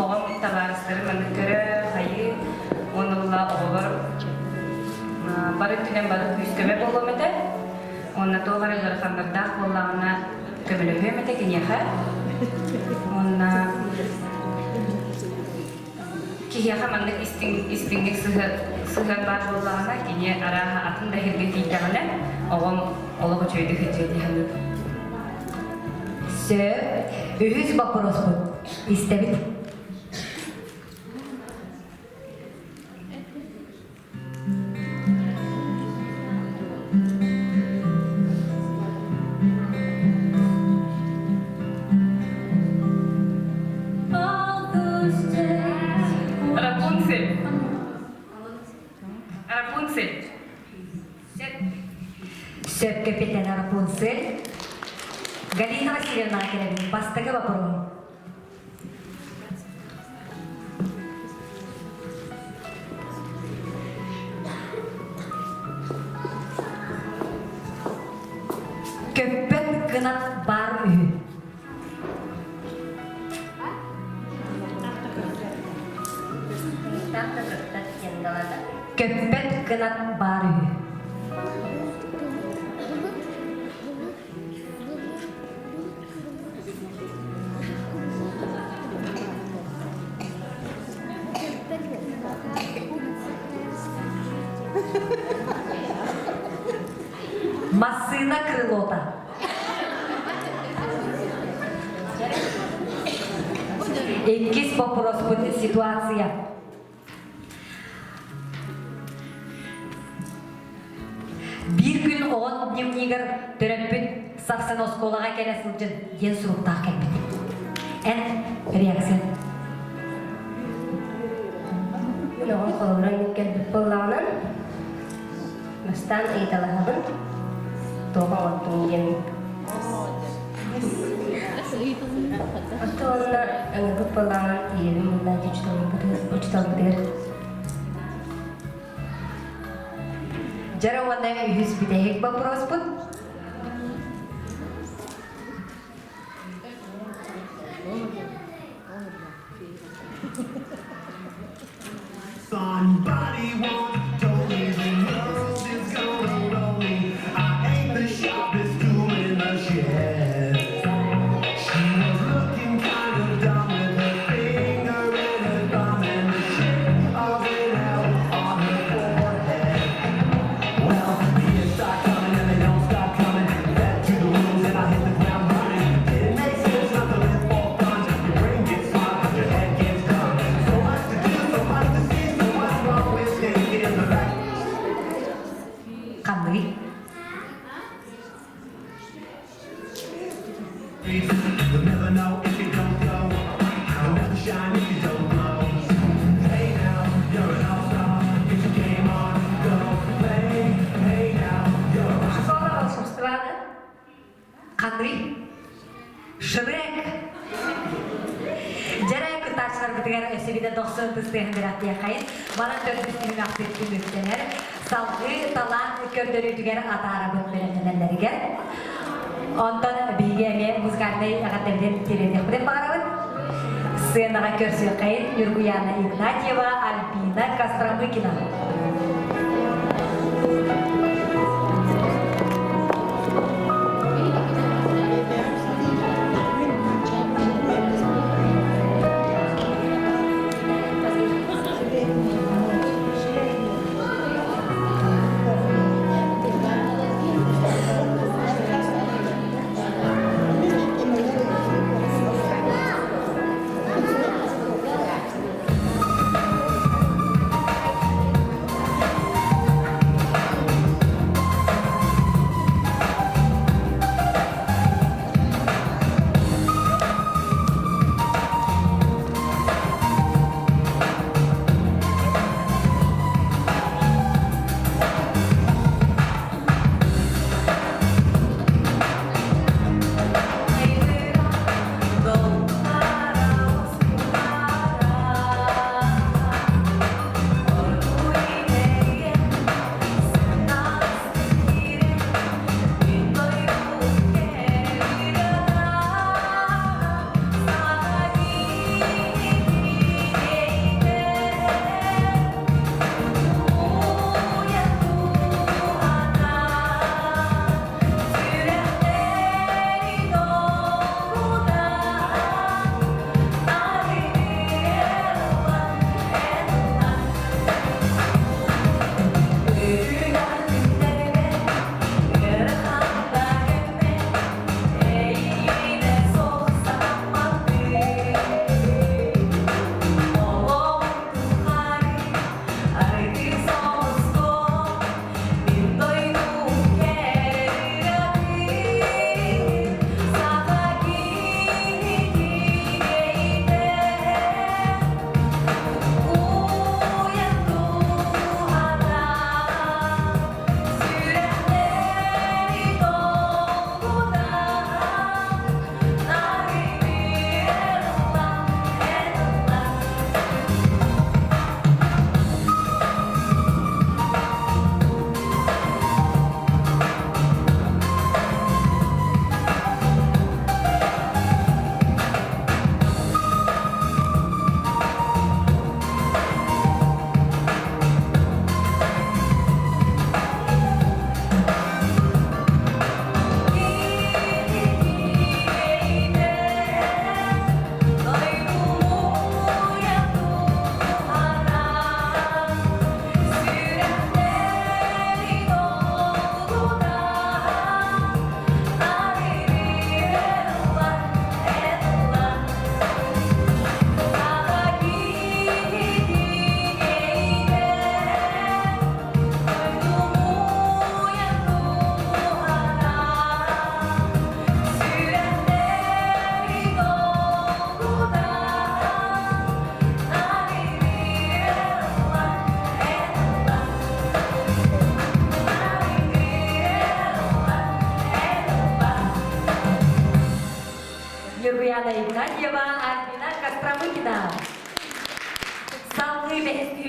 Speaker 11: оҕом табаарыстарын маннык көрө, хайыы, уонна була оҕолор бары өттүнэн бары күүс-көмө буолуом этэ. Уонна туох эрэ ыараханнардаах буоллаҕына көмөлөһүөм этэ киниэхэ. Уонна киһиэхэ маннык истиҥ истиҥник сыһыан баар буоллаҕына, кини арааһа атын да сиргэ тиийдэҕинэ, оҕом олох үчүгэйдик сылдьыа дии саныыбын.
Speaker 1: Сөп. Үһүс боппуруоспут. Истэбит.
Speaker 11: Рапунцель. Рапунцель.
Speaker 1: Сөп капитан Рапунцель. Галина Васильевна кэлэбин. Бастакы вопрос. Көппөт кынат бар үһү. Көппөт кынат бар үһү. Массыына крылота. Иккис вопроспут ситуация. Биир күн оҕон дневнигэр төрөппүт сарсын оскуолаҕа кэлэ сылдьын диэн суруктаах кэлбит. Эн реакция?
Speaker 7: Мин оҕом холобура кэлбит буоллаҕынан, бастаан ыйыталаһабын, туох оҥордуҥ диэн. Оттон ыҥырбыт буоллаҕынан тиийэбин уонна учууталбытыгар
Speaker 1: Дьара уонна үһүс бүтэһик боппуруоспут.
Speaker 12: Somebody once told me the world is gonna roll me. I ain't the sharpest tool in the shed. She was looking kind of dumb with her finger and her thumb and the shape of an L on her forehead. Well, the years start coming and they don't stop coming. Back to the rules and I hit the ground running. It makes sense not to live for fun. Your brain gets smart, but your head gets dumb. So much to do, so much to see. So what's wrong with thinking the back?
Speaker 1: Ханныгый?
Speaker 12: You'll never know if you don't go. You'll never shine if you don't glow. Hey now, you're an all-star. Get your game on, go play. Hey now, you're a rock
Speaker 3: Школа волшебства, да?
Speaker 1: Ханныгый? Шрек! Дьэрэ кытааччыларбытыгар өссө биирдэ дохсун тыстыһын бэлэхтиэххэйин. Манан төрдүс түһүмэхпит түмүктэнэр. Салгыы талаан көрдөрүүтүгэр атаарабыт бэлэмнэнэллэригэр. Онтон биһиги эмиэ музыкальнай эҕэрдэбитин тириэрдиэхпитин баҕарабыт. Сценаҕа көрсүөххэйин Ньургуяна Игнатьева, Альбина Костромыкина.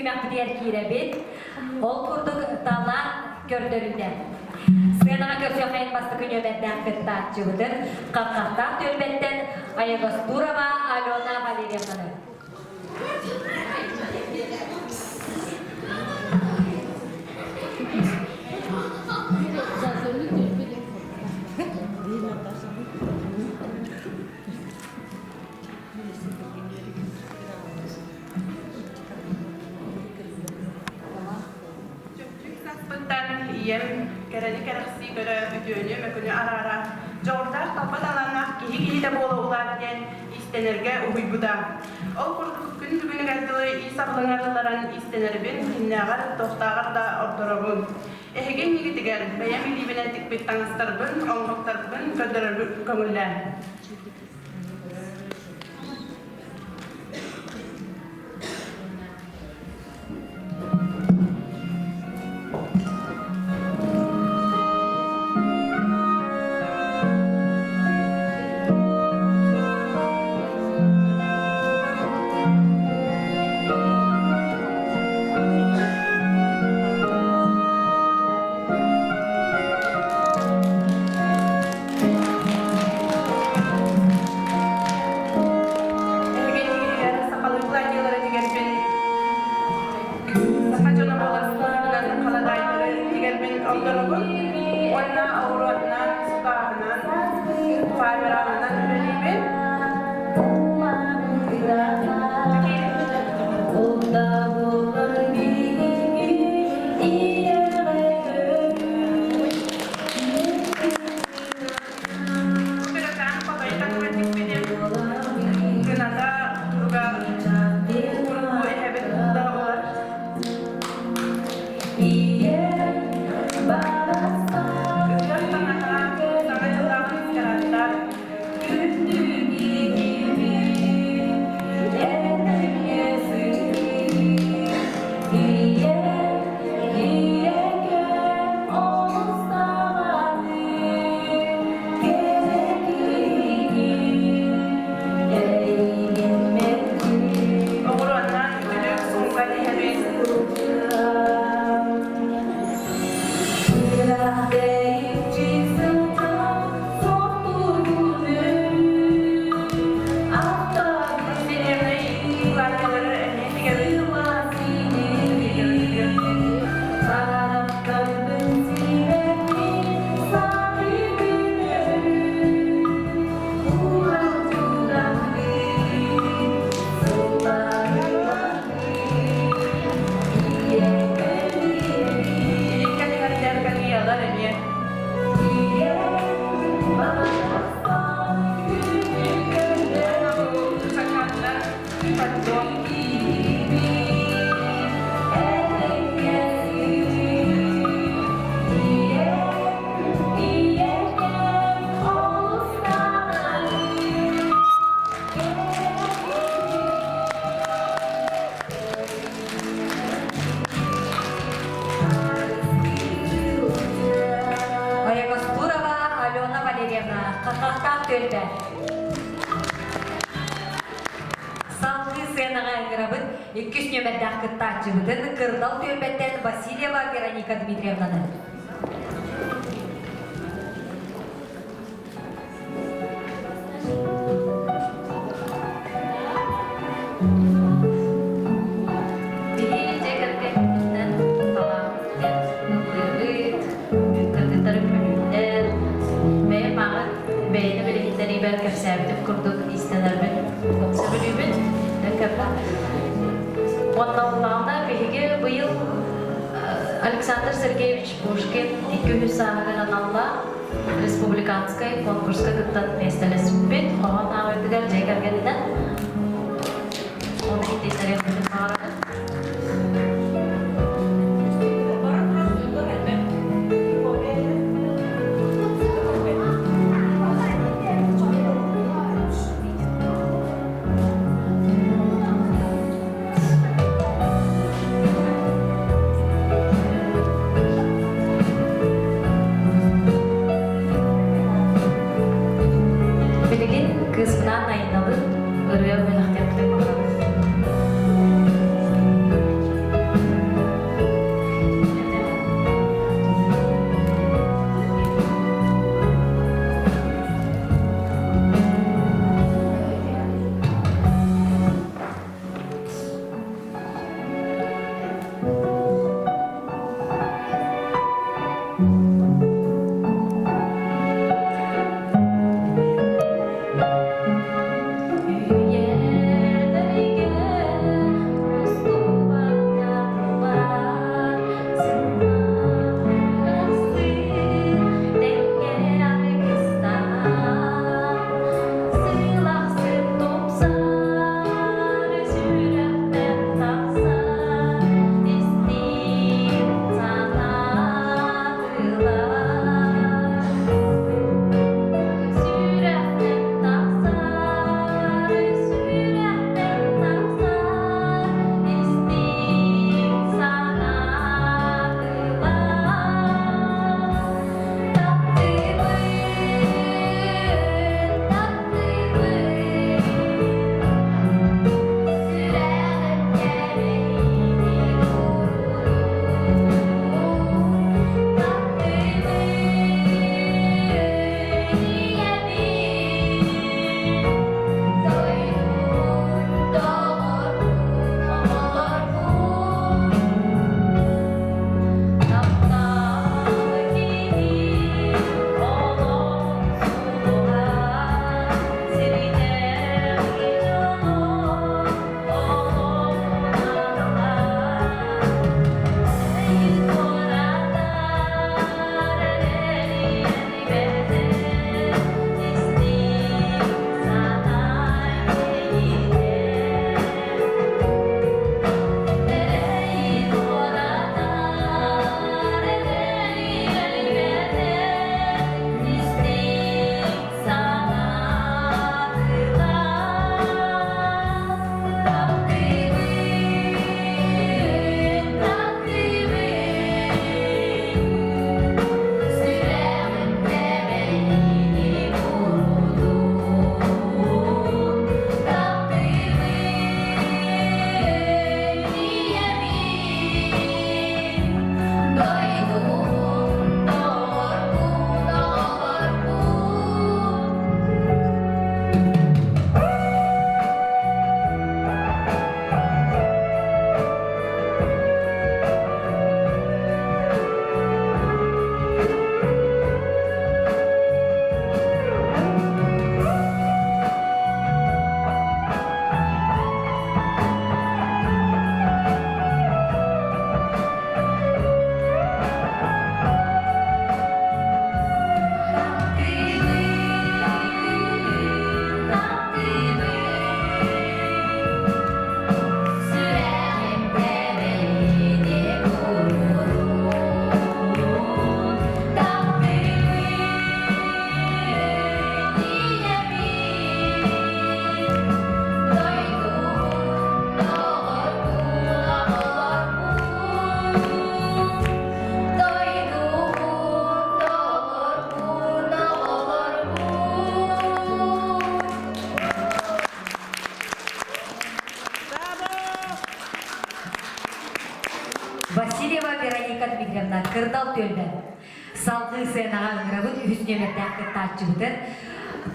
Speaker 1: түһүмэхпитигэр киирэбит. Ол курдук талаан көрдөрүүтэ. Сыанаҕа көрсүөххэйин бастакы нүөмэрдээх кыттааччыбытын Хаххахтаах түөлбэттэн Аягостурова Алена Валерьевнаны.
Speaker 5: Чөмчүүк саспыттан ийэм кэрэни кэрэхсии көрө, үтүөнү мөкүнү араара, дьоҕурдаах талба талааннаах киһи киһитэ буола улаат диэн иистэнэргэ уһуйбута. Ол курдук күн бүгүнүгэр дылы иис абылаҥар ылларан иистэнэрбин кимнээҕэр, туохтааҕар да ордоробун. Эһиги иннигитигэр бэйэм илиибинэн тикпит таҥастарбын, оҥоһуктарбын көрдөрөрбүт көҥүллээн. Эһиги сахалыы платьелары тигэрбин, саха дьоно буоларбынан халадаайдары тигэрбин ордоробун уонна оҕуруотунан, сукааһынан, фоамиранынан үлэлиибин. Кыракаан хотойу таҥара тикпитим, кыната туруга урукку эһэбит да олор. Ыһыах таҥаһа, саҥа дьыллаах маскарадтар. Оҕуруоннан үтүлүк сумка тиһэбин. Пенсионернай платьелары эмиэ тигэбин. Иликкэ түһэрдэр калиялар эмиэ. Сакааннар пальто.
Speaker 1: Аягостурова Алена Валерьевна, Хахахтаах түөлбэ. Салгыы сценаҕа ыҥырабыт иккис нүөмэрдээх кыттааччыбытын Кырдал түөлбэттэн Васильева Вероника Дмитриевнаны.
Speaker 10: Биһиги дьиэ кэргэммитинэн талааммыт диэн ыллыыбыт, кыргыттары күлүүллэр, бэйэм мааҕын бэйэни билиһиннэриибэр кэпсээбитим курдук иистэнэрбин сөбүлүүбүн. Уонна уллаҕына биһиги быйыл Александр Сергеевич Пушкин 200 сааһыгар аналлаах республиканскай конкурска кыттан миэстэлэспиппит. Хоһоон ааҕыытыгар дьиэ кэргэнинэн Оны иһитиннэриэхпитин баҕарабын. Билигин кыыспынаан айналын ырыа бэлэхтиэхпитин баҕарабын.
Speaker 1: сыанаҕа ыҥырабыт үһүс нүөмэрдээх кыттааччыбытын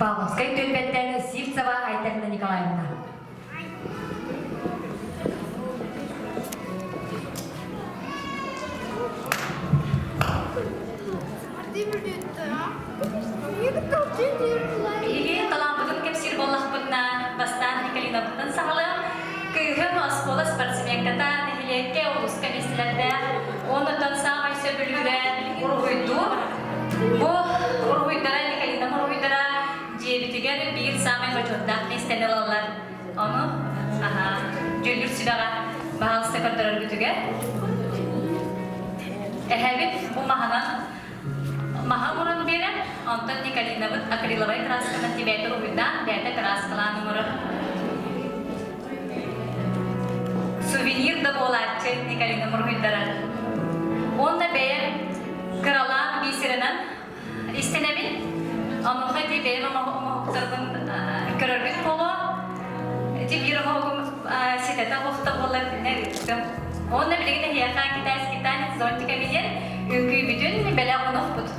Speaker 1: Павловскай түөлбэттэн Сивцева Айталина Николаевна.
Speaker 6: Биһиги талааммытын кэпсиир буоллахпытына, бастаан Николинабытын саҕалыам. Кыыһым оскуола спортсменката, нэһилиэккэ улууска миэстэлэрдээх, уонна саамай сөбүлүүрэ уруһуйдуур. Бу уруһуйдара, Николинам уруһуйдара дьиэбитигэр биир саамай бочуоттаах миэстэни ылаллар. Ону дьүүллүүр сүбэҕэ баһаалыста көрдөрөргүтүгэр. Эһэбит бу маһынан маһа оҥорон биэрэр, онтон Николинабыт акриловай красканан тибээтэ уруһуйдаан, бэйэтэ кырааскалаан оҥорор. Сувенир да буолааччы Николина уруһуйдара. Уонна бэйэм кыралаан бисерынан истэнэбин. Онуоха ити бэйэм оҥоһуктарбын көрөргүт буолуо. Ити биир оҥоһугум ситэтэ охто буолар итиннэ ыыттым. Уонна билигин эһиэхэ китайский танец зонтиками диэн үҥкүүбүтүн бэлэх оҥоһукпут.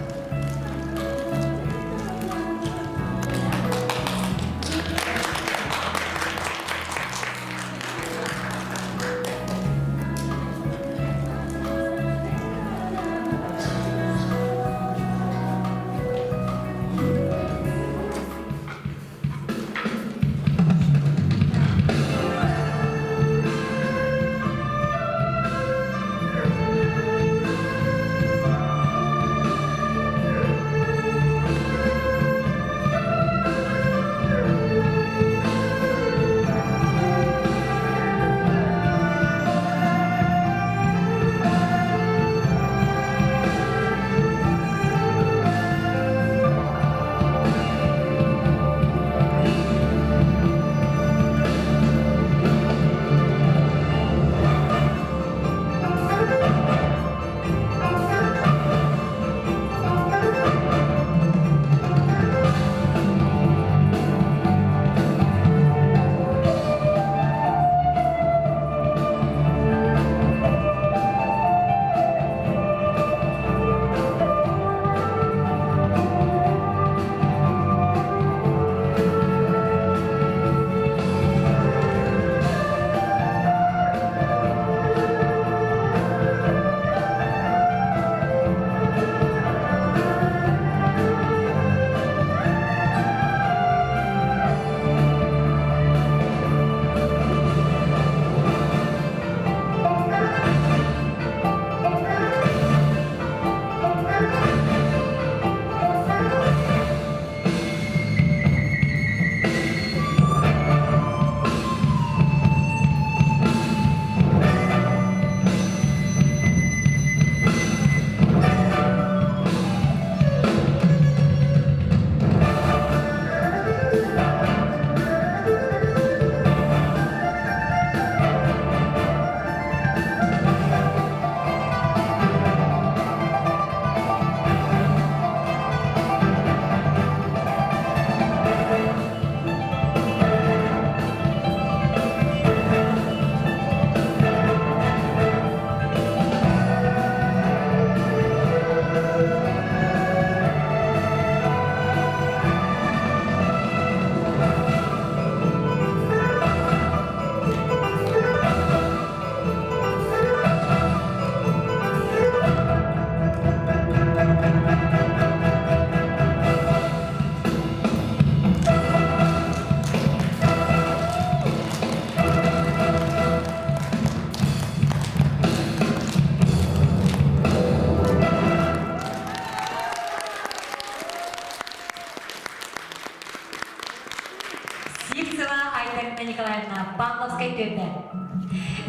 Speaker 1: Сивцева Айталина Николаевна, Павловскай түөлбэ.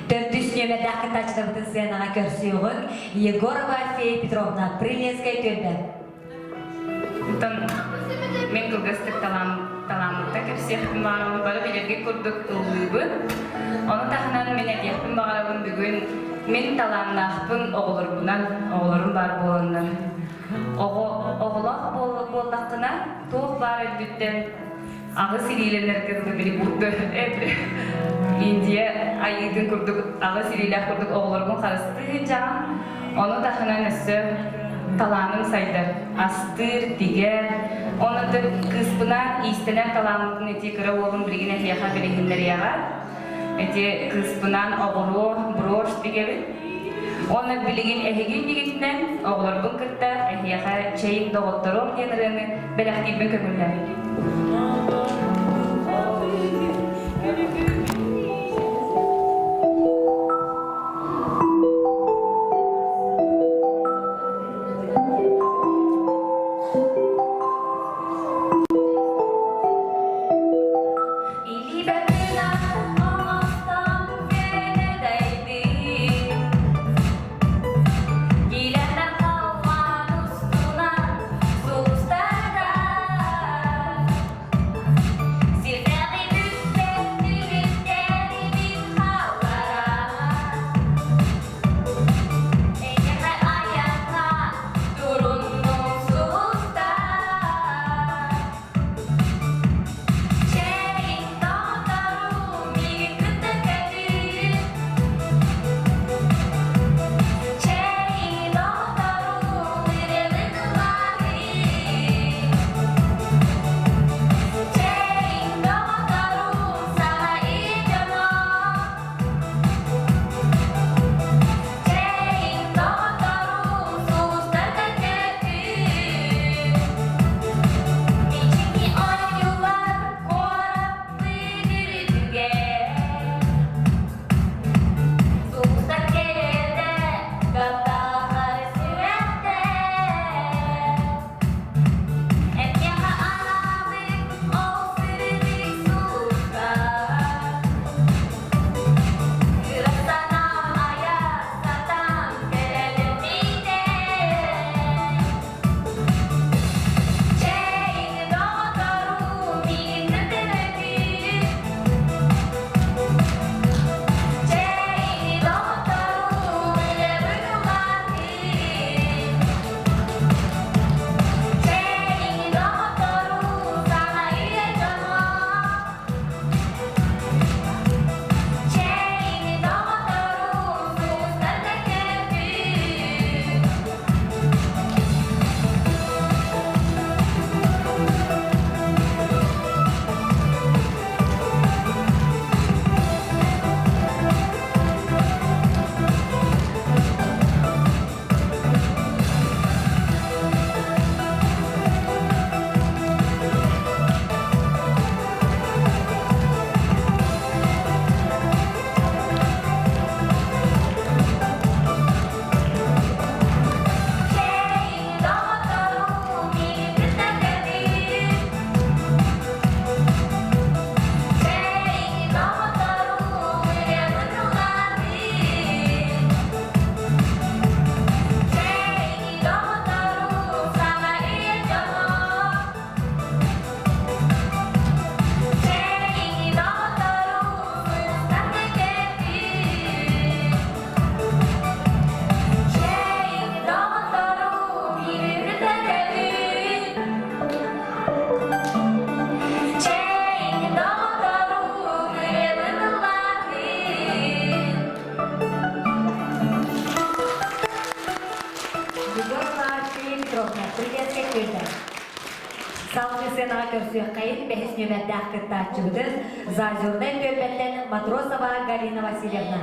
Speaker 1: Төрдүс нүөмэрдээх кыттааччыларбытын сыанаҕа көрсүөҕүҥ Егорова Фея Петровна, Прилецкай түөлбэ.
Speaker 11: Онтон мин кылгастык талааммыттан кэпсиэхпин баҕарабын, бары билэргит курдук ыллыыбын. Ону таһынан мин этиэхпин баҕарабын бүгүн мин талааннаахпын оҕолорбунан, оҕолорум баар буоланнар. Оҕо, оҕолоох буоллаххына, туох баар өйдүттэн аҕыс илиилэнэргэ дылы били Будда Индия айыытын курдук аҕыс илиилээх курдук оҕолоргун харыстыы сылдьаҕын. Ону таһынан өссө талааным сайдар. Астыыр, тигэр. Онон кыыспынаан иистэнэр талааммытын ити кыра уолум билигин эһиэхэ билиһиннэриэҕэ. Ити кыыспынаан оҕуруо, брошь тигэбит. Уонна билигин эһиги иннигитинэн оҕолорбун кытта эһиэхэ чэйин доҕотторуом диэн ырыаны бэлэхтиирбин көҥүллээбит.
Speaker 1: Салгыы сыанаҕа көрсүөххэйин бэһис нүөмэрдээх кыттааччыбытын Заозернай түөлбэттэн Матросова Галина Васильевна.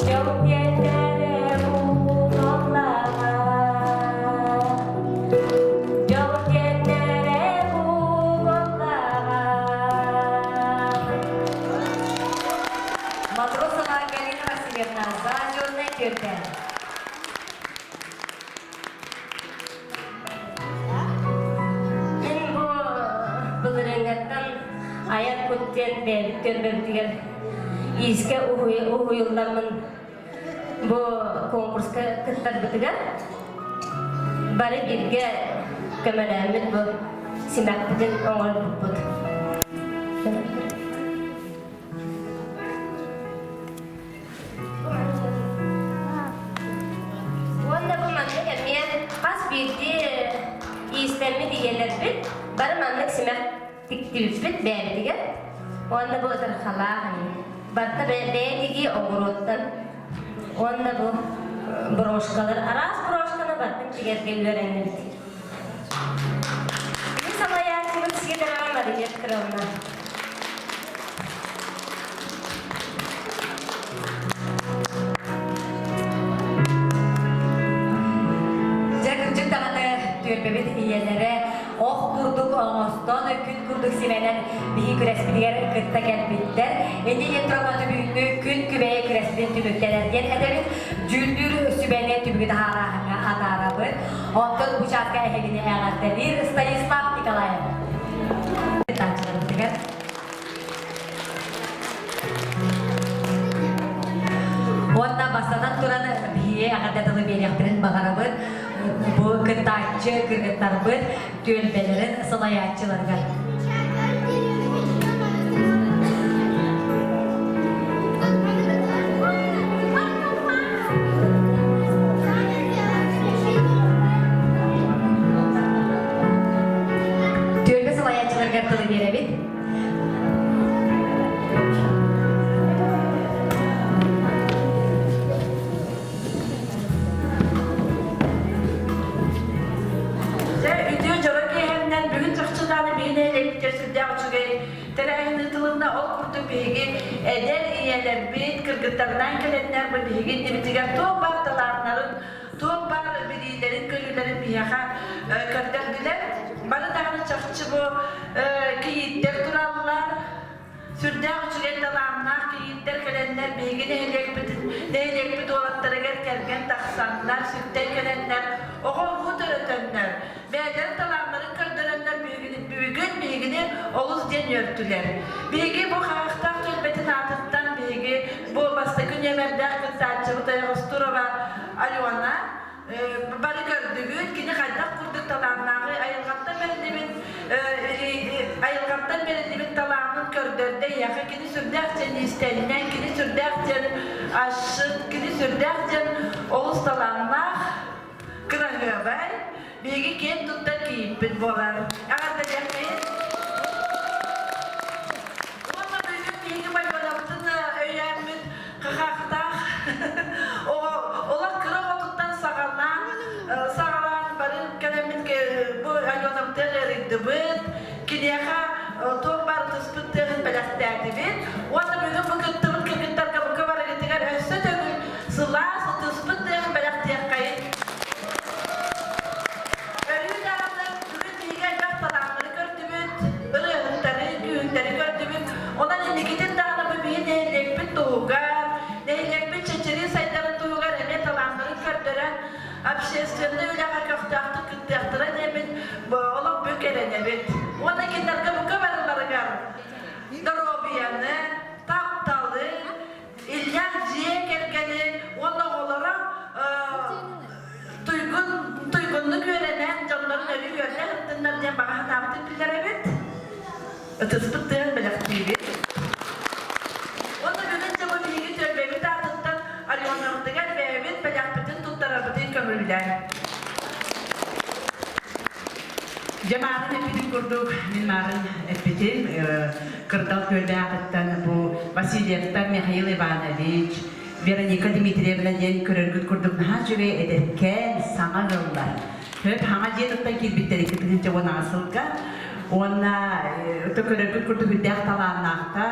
Speaker 7: Дьол диэннэрэ буоллаҕа, Дьол диэннэрэ буоллаҕа.
Speaker 1: Матросова Галина Васильевна Заозерная түөлбэ.
Speaker 7: Мин бу былырыыҥҥаттан айар кут диэн бэйэбит түөлбэбитигэр иискэ уһуйулламмын бу конкурска кыттарбытыгар бары бииргэ көмөлөөммүт бу симэхпитин оҥорбуппут. Уонна бу маннык эмиэ хас биирдии иистэммит ийэлэрбит бары маннык симэх тиктибиппит бэйэбитигэр. Уонна бу ытырхалаах барыта бэйэ тигии оҕуруоттан уонна бу брошкалар араас брошканы барытын тигэргэ үөрэннибит. Мин салайааччыбыт Сидорова Мария Петровна.
Speaker 1: Дьэ, кырдьык даҕаны түөлбэбит ийэлэрэ ох курдук оҥостон, күн курдук симэнэн биһи күрэспитигэр кытта кэлбиттэр. Ити диэн туран бүгүҥҥү күн күбэйэ күрэспитин түмүктэнэр диэн этэбит. Дьүүллүүр сүбэни түмүгү таһаарааһыҥҥа атаарабыт. Онтон бу чааска эһигини эҕэрдэлиир Станислав Николаев. Кыттааччыларбытыгар Уонна бастатан туран биһиги эҕэрдэ тылы биэриэхпитин баҕарабыт бу кыттааччы кыргыттарбыт түөлбэлэрин салайааччыларыгар. Түөлбэ салайааччыларыгар тылы биэрэбит.
Speaker 5: Дьэ, үтүө дьоро киэһэннэн бүгүн чахчы даҕаны биһи нэһилиэкпитигэр сүрдээх үчүгэй тэрээһин ыытылынна. Ол курдук биһиги эдэр ийэлэрбит, кыргыттарынан кэлэннэр бу биһиги иннибитигэр туох баар талааннарын, туох баар билиилэрин-көрүүлэрин биһиэхэ көрдөрдүлэр. Бары даҕаны чахчы бу кийииттэр тураллар. Сүрдээх үчүгэй талааннаах кийииттэр кэлэннэр биһиги нэһилиэкпитин, нэһилиэкпит уолаттарыгар кэргэн тахсаннар, сүктэн кэлэннэр, оҕо-уруу төрөтөннөр, бэйэлэрин талааннарын көрдөрөннөр бүгүн биһигини олус диэн үөртүлэр. Биһиги бу Хаһахтаах түөлбэтин аатыттан биһиги бу бастакы нүөмэрдээх кыттааччыбыт Ойоҕостурова Алена бары көрдүгүт, кини хайдах курдук талааннааҕый, айылҕаттан бэриллибит айылҕаттан бэриллибит талаанын көрдөрдө эйиэхэ, кини сүрдээх диэн иистэнньэҥ, кини сүрдээх диэн асчыт, кини сүрдээх диэн олус талааннаах, кыраһыабай, биһиги киэн туттар кийииппит буолар. Эҕэрдэлиэхпит! Уонна бүгүн биһиги Майбанабытын өйөөммүт хахаахтаах оҕо олох кыра оҕотуттан саҕалаан саҕалаан бары кэлэммит бу Аленабытыгар ыарыйдыбыт киниэхэ туох баар ытыспыт тыаһын бэлэхтээтибит уонна бүгүн бу кыттыбыт кыргыттарга бука барыгытыгар өссө төгүл сылаас ытыспыт тыаһын бэлэхтиэххэйин Өрүү даҕаны бүгүн биһиги элбэх талааннары көрдүбүт, ырыаһыттары, күүһүттэри көрдүбүт. Онон инникитин даҕаны бу биһи нэһилиэкпит туһугар, нэһилиэкпит чэчирии сайдарын туһугар эмиэ талааннарын көрдөрөн, общественнай үлэҕэ көхтөөхтүк кыттыахтара диэммит олох бүк эрэнэбит. Уонна кинилэргэ бука барыларыгар доруобуйаны, тапталы, иллээх дьиэ кэргэни уонна оҕолоро туйгун туйгуннук үөрэнэн дьоннорун өрүү үөрдэ сыттыннар диэн баҕа санаабытын биллэрэбит. Ытыспыт тыаһын бэлэхтиибит. Уонна бүгүн дьэ бу биһиги түөлбэбит аатыттан Аленабытыгар бэйэбит бэлэхпитин туттарарбытын көҥүллээн.
Speaker 15: Дьэ маарын эппитин курдук, мин маарын эппитим, Кырдал түөлбэ аатыттан бу Васильевтар Михаил Иванович, Вероника Дмитриевна диэн көрөргүт курдук наһаа үчүгэй эдэркээн саҥа ыаллар. Хөп хаҥа дьиэ туттан киирбиттэр 2010 сылга. Уонна өтө көрөргүт курдук үрдээх талааннаахтар.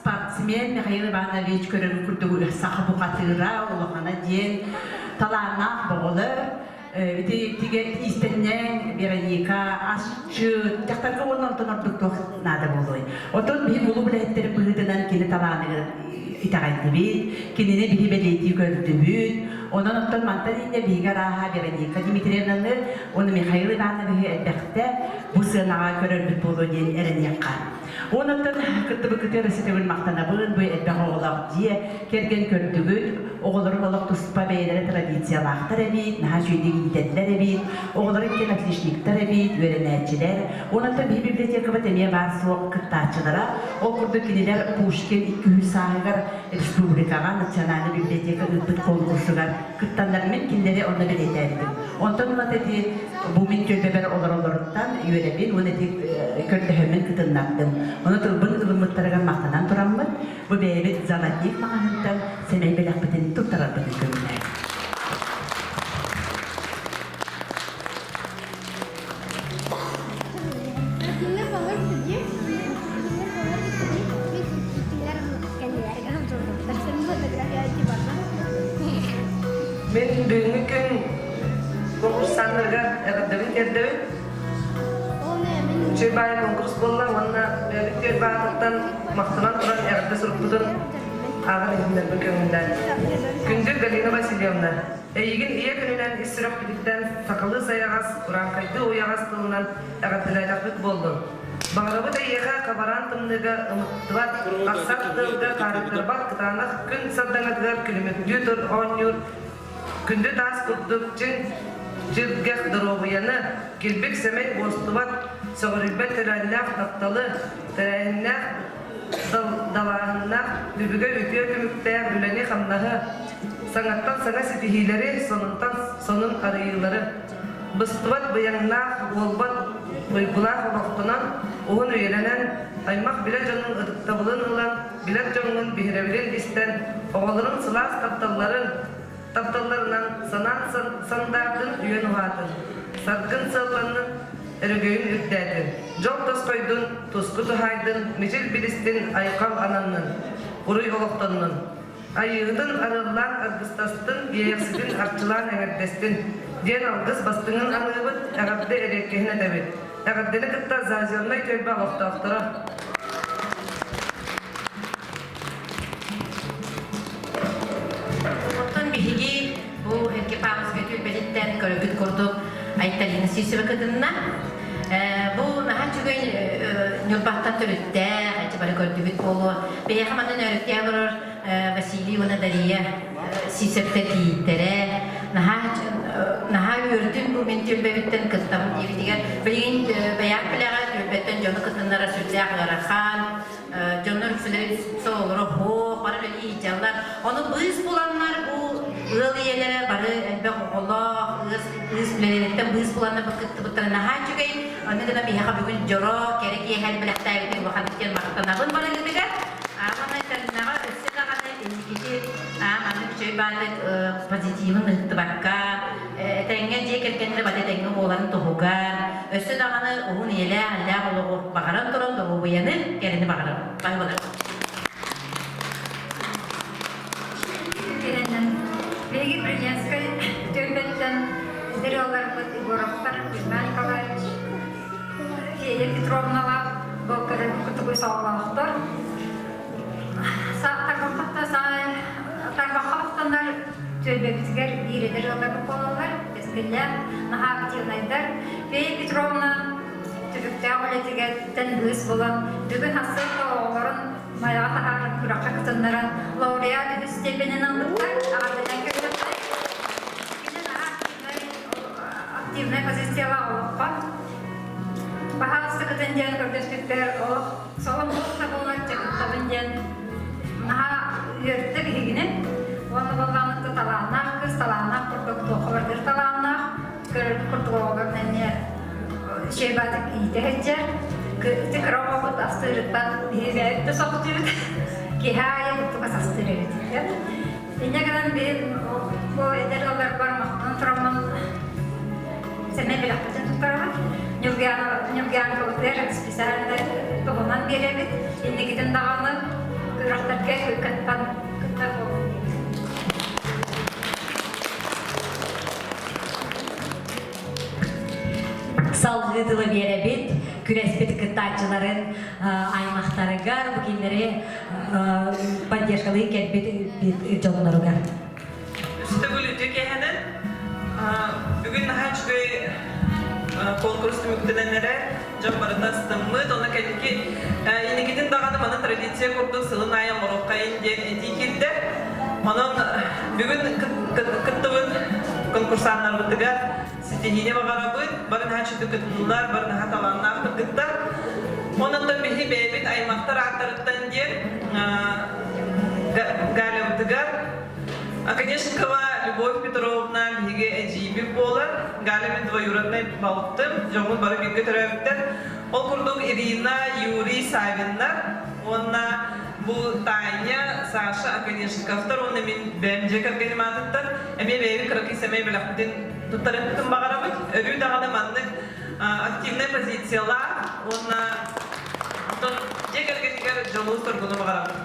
Speaker 15: спортсмен Михаил Иванович көрөрүн курдук саха бухатыыра улахана диэн талааннаах боҕолор ити тигэ иистэнньэҥ Вероника асчыт дьахтарга уонна онтон ордук туох наада буолуой отон биһи улуу үлэһиттэрин быһыытынан кини талааныгар итэҕэйдибит кинини биһи бэлиэтии көрдүбүт онон оттон мантан инньэ биһиги арааһа Вероника Дмитриевнаны уонна Михаил Ивановиһы элбэхтэ бу сыанаҕа көрөрбүт буолуо диэн эрэниэххэ. Онон кыттыбыккытыгар өссө махтанабын, бу элбэх оҕолоох дьиэ кэргэн көрдүгүт, оҕолорун олох туспа бэйэлэрэ традициялаахтар эбит, наһаа үчүгэйдик иитэллэр эбит, оҕолорун кэн отличниктар эбит, үөрэнээччилэр. Онон биһи библиотекабыт эмиэ баар суох кыттааччылара. Ол курдук кинилэр Пушкин 200 сааһыгар республикаҕа национальнай библиотека ыыппыт конкурсугар кыттаннар мин кинилэри онно бэлиэтээбитим. Онтон ылата ити бу мин түөлбэбэр олоролоруттан үөрэбин уонна ити көрдөһөммүн кытыннардым. Ону тылбын ылыммыттарыгар махтанан тураммыт, бу бэйэбит Золотник маҕаһыынтан сэмэй бэлэхпитин туттарарбытын көҥүллээн.
Speaker 4: Мин бүгүҥҥү күн конкурсаннарыгар эҕэрдэбин тиэрдэбин. Үчүгэй баайы конкурс буолла уонна бэйэбит түөрт баатыттан махтанан туран эҕэрдэ сурукпутун ааҕан иһиннэрбин көҥүллээн. Күндү Галина Васильевна, эйигин ийэ күнүнэн ис сүрэхпититтэн сахалыы сайаҕас, урааҥхайдыы уйаҕас тылынан эҕэрдэлээтэхпит буоллун. Баҕарабыт эйиэхэ хабараан тымныыга ымыттыбат, ахсаат тыалга хаарыттарбат кытаанах күн сардаҥатыгар күлүмүрдүү тур оонньуур күндү таас курдук чиҥ чиргэх доруобуйаны, килбик сэмэй уостубат, сөҕүрүйбэт төлөөннөөх тапталы, тэрээһиннээх далааһыннаах түбүгэ үтүө түмүктээх үлэни-хамнаһы, саҥаттан саҥа ситиһиилэри, сонунтан сонун арыйыылары, быстыбат быйаҥнаах, уолбат уйгулаах олохтонон, уһун үйэлэнэн, аймах-билэ дьонун ытыктабылын ылан, билэр дьоҥҥун биһирэбилин истэн, оҕолорун сылаас тапталларын, тапталларынан санаан сандаардын үйэн уһаатын, саргын сыалланнын, өрөгөйүн үрдээтин, дьол тосхойдун, туску туһаайдын, мичил билистин, айхал ананнын, уруй олохтоннун. Айыыһытын арыаллаан аргыстастын, иэйэхситин арчылаан эҥэрдэстин диэн алгыс бастыҥын аныыбыт, эҕэрдэ эриэккэһин этэбит. Эҕэрдэни кытта Заозернай түөлбэ олохтоохторо.
Speaker 16: Оттон биһиги бу Эргэ Павловскай түөлбэтиттэн көрөргүт курдук Айталина Сивцева кытынна. Бу наһаа үчүгэй Ньурбаттан төрүттээх, эти бары көрдүбүт буолуо. Биһиэхэ манна нөөрүктээх олорор Василий уонна Дария Сивцевтэр кийииттэрэ. Наһаа наһаа үөрдүм бу мин түөлбэбиттэн кыттабын диэбитигэр. Билигин бэйэм билэҕэ түөлбэттэн дьону кытыннара сүрдээх ыарахан. Дьоннор үксүлэрин сололоро суох, бары үлэлии сылдьаллар. Ону быыс буланнар бу ыал ийэлэрэ бары элбэх оҕолоох, ыас ыыс үлэлэриттэн быыс буланнар бу кыттыбыттара наһаа үчүгэй. Ону гына биһиэхэ бүгүн дьоро, кэрэ киэһэни бэлэхтээбитин улаханнык диэн махтанабын барыгытыгар. Аамана Италинаҕа өссө даҕаны инникити маннык үчүгэй баатык позитивын ыһыктыбакка, этэҥҥэ дьиэ кэргэннэрэ бары этэҥҥэ буоларын туһугар, өссө даҕаны уһун ийэлээх, эллээх олоҕу баҕаран туран доруобуйаны, кэрэни баҕарабын. Баһылык.
Speaker 17: Кэрэнэн биһиги Брянскай түөлбэттэн эдэр ыалларбыт Егоровтар Кузьма Николаевич, Фея Петровналаах Болкарын кутугуй сололоохтор. Тарбахха бахтанар түөлбэбитигэр биир эдэр ыалларбыт буолаллар, кэскиллээх, наһаа активнайдар. Фея Петровна түбүктээх үлэтигэр быыс булан, бүгүн сарсыарда оҕолорун Майаҕа таһааран күрэххэ кытыннаран лауреат үһүс степенин ылбыттар. Аҕардынан көрүөххэ. Кини наһаа активнай, активнай позициялаах олоххо. Баһаалыста кытын диэн көрдөспүппэр олох солом да буолар дьэ диэн наһаа үөрдэ биһигини. Уонна буоллаҕына талааннаах кыыс, талааннаах курдук туохха барытыгар талааннаах. Көрөргүт курдук оҕолорун эмиэ үчүгэй иитэ сылдьар. Ити кыра оҕобут астыырыттан биһи бэйэбит да соһутуйбут. Киһи аайы куттугас астыыр эбит. Инньэ гынан биһи бу эдэр ыалларбар махтанан тураммын сэмэй бэлэхпитин туттарабыт. Ньургуйаанкабытыгар специально туһунан биэрэбит. Инникитин даҕаны күрэхтэргэ кыттан кыттар буоллун
Speaker 1: Салгыы тылы биэрэбит, күрэспит кыттааччыларын аймахтарыгар, бу кинилэри поддержкалыы кэлбит дьонноругар.
Speaker 4: Үстөгүл үтүө киэһэнэн бүгүн наһаа үчүгэй конкурс түмүктэнэн эрэр. Дьон барыта астыммыт. Ону кэнники инникитин даҕаны маны традиция курдук сылын аайы оҥоруоххайын диэн этии киирдэ. Онон бүгүн кыттыбыт конкурсаннарбытыгар ситиһиини баҕарабыт. Бары наһаа үчүгэй кыттыллар, бары наһаа талааннаах кыргыттар. Онон биһи бэйэбит аймахтар ааттарыттан диэн Галябытыгар Оконешникова Любовь Петровна биһиги эдьиийбит буолар. Галя мин двоюроднай балтым, дьоммут бары бииргэ төрөөбүттэр. Ол курдук Ирина, Юрий Савиннар уонна бу Таня, Саша Оконешниковтар уонна мин бэйэм дьиэ кэргэним аатыттан эмиэ бэйэбит кыракый сэмэй бэлэхпитин туттарыахпытын баҕарабыт. Өрүү даҕаны маннык активнай позициялаах уонна онтон дьиэ кэргэнигэр дьолу-соргуну баҕарабыт.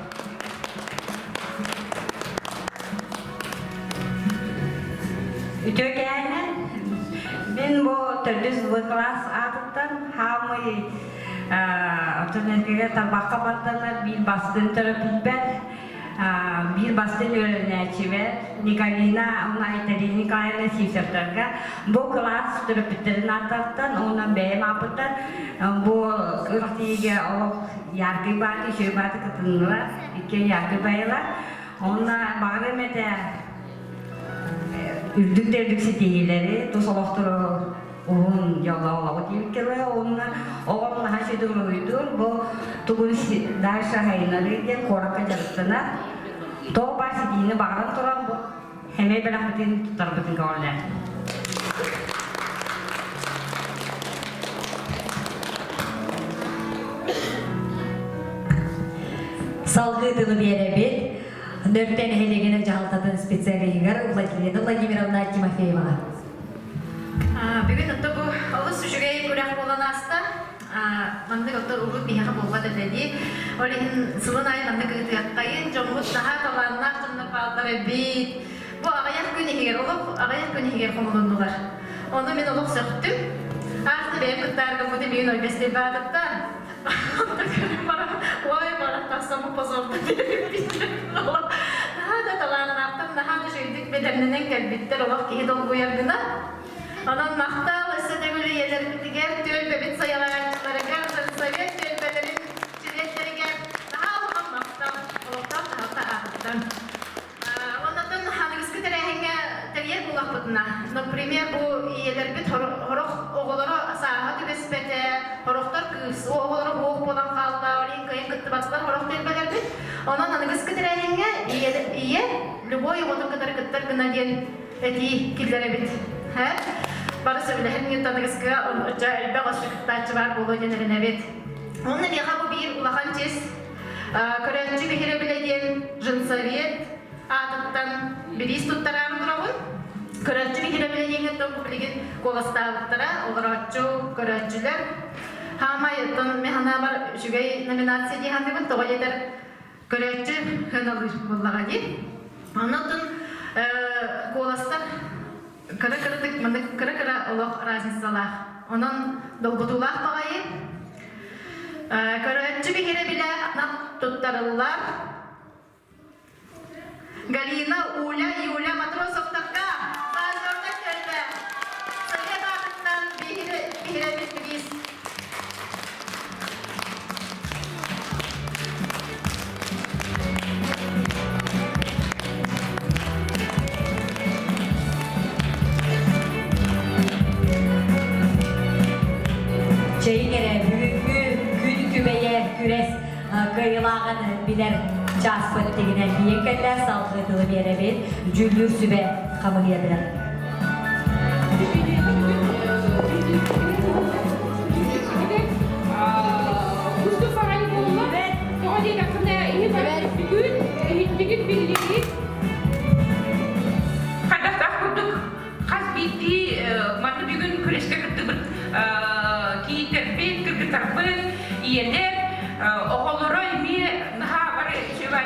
Speaker 18: Үтүө кэһэнэн мин бу төрдүс В класс аатыттан хаамый оттон эргигэ тарбахха баттанар биир бастын төрөппүппэр биир бастын үөрэнээччибэр Николина уонна Айталина Николаевна Сивцевтарга бу кылаас төрөппүттэрин ааттарыттан уонна бэйэм ааппыттан бу күрэхтэһиигэ олох яркий бааты, үчүгэй бааты кытыннылар, иккиэн яркий байылар. Онно баҕарым этэ үрдүк да үрдүк ситиһиилэри, тус олохтору уһун дьоллоох олоҕу тиийбиккэ уонна оҕом наһаа үчүгэй уруһуйдуур, бу тугун дальше хайынарыы диэн куоракка дьарыктанар. Тоҕо баар ситиһиини баҕаран туран бу эмиэ бэлэхпитин туттарбытын көҕүлээн.
Speaker 1: Салгыы тылы биэрэбит Нөртэ нэһилиэгин дьаһалтатын специалиһыгар Владимира Владимировна Тимофееваҕа.
Speaker 2: Бүгүн отто бу олус үчүгэй күрэх буолан ааста. Маннык отто урут биһиэхэ буолбат этэ дии. Ол иһин сылын аайы маннык ыытыаххайын, дьоммут наһаа талааннаах дьоннор бааллар эбит. Бу аҕыйах күн иһигэр, олох аҕыйах күн иһигэр хомулуннулар. Ону мин олох сөхтүм. Ааста бэйэм кыттааргаммыты бүгүн ойбэстей баатыттан. Баран, ой, баран тахсаммыт позорду Наһаа да талааннаахтар, наһаа да үчүгэйдик бэлэмнэнэн кэлбиттэр, олох киһи долгуйар гына. Онон махтал өссө төгүл ийэлэрбитигэр, түөлбэбит сайалааччыларыгар, совет түөлбэлэрин чилиэттэригэр наһаа улахан махтал, олохтоох дьаһалта аатыттан. Оннотон аныгыскы тэрээһиҥҥэ тэрийэр буоллахпытына, например, бу ийэлэрбит сорох оҕолоро сааһа түбэспэтэ, сорохтор кыыс оҕолоро суох буолан хаалла, ол иһин кыайан кыттыбатылар сорох түөлбэлэрбит. Онон аныгыскы тэрээһиҥҥэ ийэ любой оҕотун кытары кыттар гына диэн этии киллэрэбит. Бары сөбүлэһэн аныгыскыга элбэх өссө кыттааччы баар буолуо диэн эрэнэбит. Онно миэхэ бу биир улахан чиэс Көрөөччү биһирэбилэ диэн женсовет аатыттан бириис туттараары турабын. Көрөөччү биһирэбилэ диэҥҥэ бу билигин куоластаабыттара, олорооччу, көрөөччүлэр. Хаамай оттон мин санаабар үчүгэй номинация дии саныыбын, тоҕо диэтэр көрөөччү сыаналыыр буоллаҕа дии. Онон куоластар кыра-кыратык маннык кыра-кыра олох разницалаах. Онон долгутуулаах баҕайы. Көрөөччү биһирэбилэ туттарыллар. Галина, Уля, Юля Матросовтарга Баазарга кэллэ. Совет аатыттан биһирэбил бириис.
Speaker 1: Чэйиҥ эрэ бүгүҥҥү күн күбэйэ күрэс кыайыылааҕын билэр чааспыт тигинэн тиийэн кэллэ салгыы тылы биэрэбит дьүүллүүр сүбэ хамыыһыйатыгар.
Speaker 14: Кустук баҕайы буолла. Тоҕо диэтэххинэ, иһи барыппытын, иһиттигит, биллигит.
Speaker 11: Хайдахтаах курдук хас биирдии манна бүгүн күрэскэ кыттыбыт кийииттэрбит, кыргыттарбыт, ийэлэр, оҕолоро эмиэ наһаа бары үчүгэй.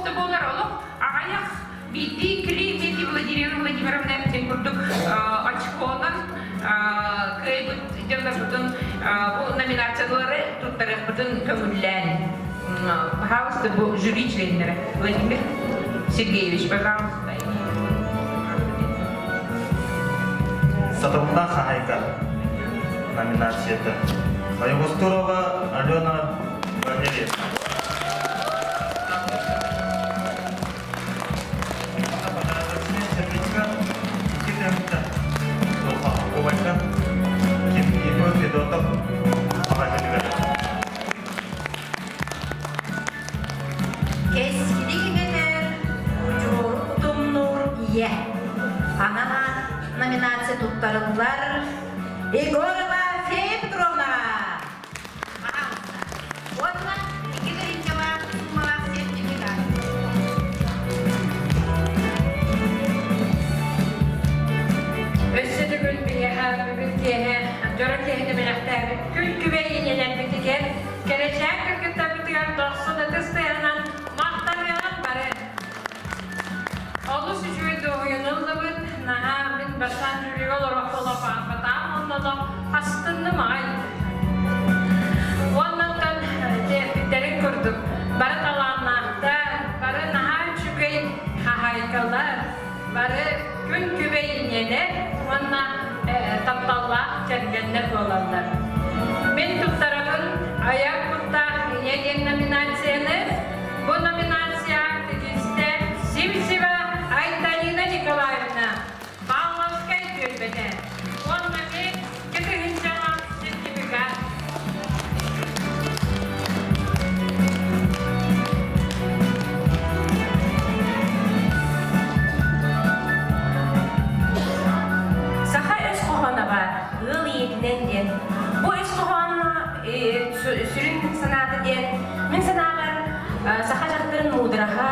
Speaker 14: да буолар олох аҕыйах биирдии иккилии Мети Владимировна Владимировна эппитин курдук очконан кыайбыт дьоннорбутун бу номинациялары туттарыахпытын көҥүллээн. Пожалуйста, бу жюри членнэрэ Владимир Сергеевич, пожалуйста.
Speaker 19: Сатабыллаах хаһаайка номинацията. Айгустурова Алена Валерьевна. Сертификат икки Кубайка Ким Егор Федотов аҕа
Speaker 3: Кэскили кэҥэтэр, удьуору утумнуур ийэ. Анал аат номинация туттарыллар Егорова Фея Петровнаҕа. Уонна 2 тыһыынчалаах суумалаах сертификат.
Speaker 18: Өссө төгүл биһиэхэ бүгүн киэһэ дьоро киэһэни бэлэхтээбит күн күбэй ийэлэрбитигэр кэрэчээн кыргыттарбытыгар дохсун ытыс тыаһынан махтаныаҕын бары. Олус үчүгэй дуоһуйаны ыллыбыт, наһаа мин бастаан жюрига олорохтолопааппатаам онноло астынным аҕай. Уоннаттан диэппиттэрин курдук бары талааннаахтар, бары наһаа үчүгэй хаһаайкалар, бары күн күбэй ийэлэр уонна тапталлаах кэргэннэр буолаллар. Мин туттарабын айар куттаах ийэ диэн номинацияны. Бу номинация тигистэ Сивцева Айталина Николаевна, Павловскай түөлбэтэ. Уонна мин 2 тыһыынчаҕа сертификат.
Speaker 11: Саха өс хоһооно баар, ыал ийэтинэн диэн. Бу өс хоһооно сүрүн санаата диэн, мин санаабар, саха дьахтарын муудараһа,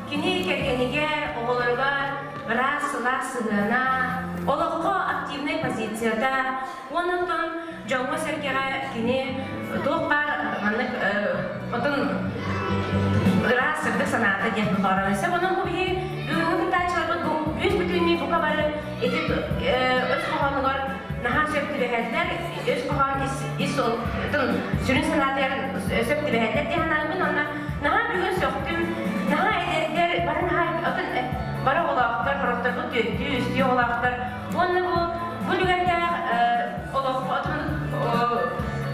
Speaker 11: кини кэргэнигэр, оҕолоругар ыраас сылаас сыһыана, олоххо активнай позицията, уонна оттон дьоҥҥо-сэргэҕэ кини туох баар маннык отон ыраас сырдык санаата диэн баҕарабын. Сөп онон бу биһи бүгүҥҥү кыттааччыларбыт бу үс бүтүннүү бука бары ити өс хоһоонугар наһаа сөп түбэһэллэр, өс хоһоон ис ис сүрүн санаатыгар сөп түбэһэллэр дии санаабын. Онно наһаа бүгүн сөхтүм, наһаа эдэрдэр, бары наһаа отон бары оҕолоохтор, сорохторбут түөртүү, үстүү оҕолоохтор. Уонна бу бу түгэннээх олоххо отон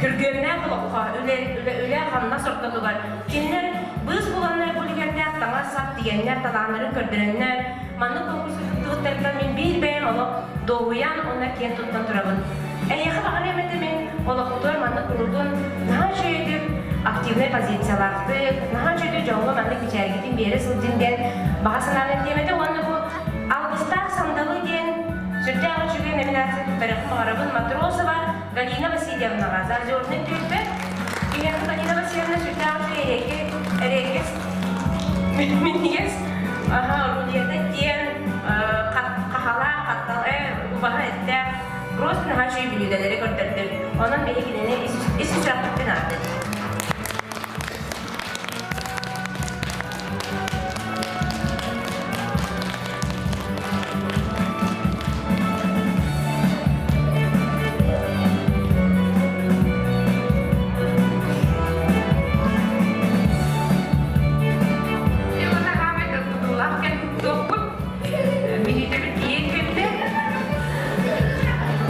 Speaker 11: күргүөмнээх олоххо үлэ үлэ хамнас ортотугар кинилэр быыс буланнар бу үлүгэрдээх таҥас-сап тигэннэр талааннарын көрдөрөннөр маннык конкурска кыттыбыттарыттан мин биир бэйэм олох дуоһуйан уонна киэн туттан турабын. Эһиэхэ баҕарыам этэ мин олохпутугар маннык курутун наһаа үчүгэйдик активнай позициялаахтык, наһаа үчүгэйдик дьоҥҥо маннык мичээргитин биэрэ сылдьын диэн баҕа санааны этиэм этэ уонна бу Алгыстаах сандалы диэн сүрдээх үчүгэй номинация туттарыахпын баҕарабын Матросова Галина Васильевнаҕа Заозерный түөлбэ. Биһиэхэ Галина Васильевна сүрдээх үчүгэй эриэккэ эриэккэс минньигэс рулета диэн хаһалаах хаттал убаһа эттээх просто наһаа үчүгэй бүлүүдэлэри көрдөрдүм. Онон биһи кинини ис сүрэхпиттэн ааттыыр.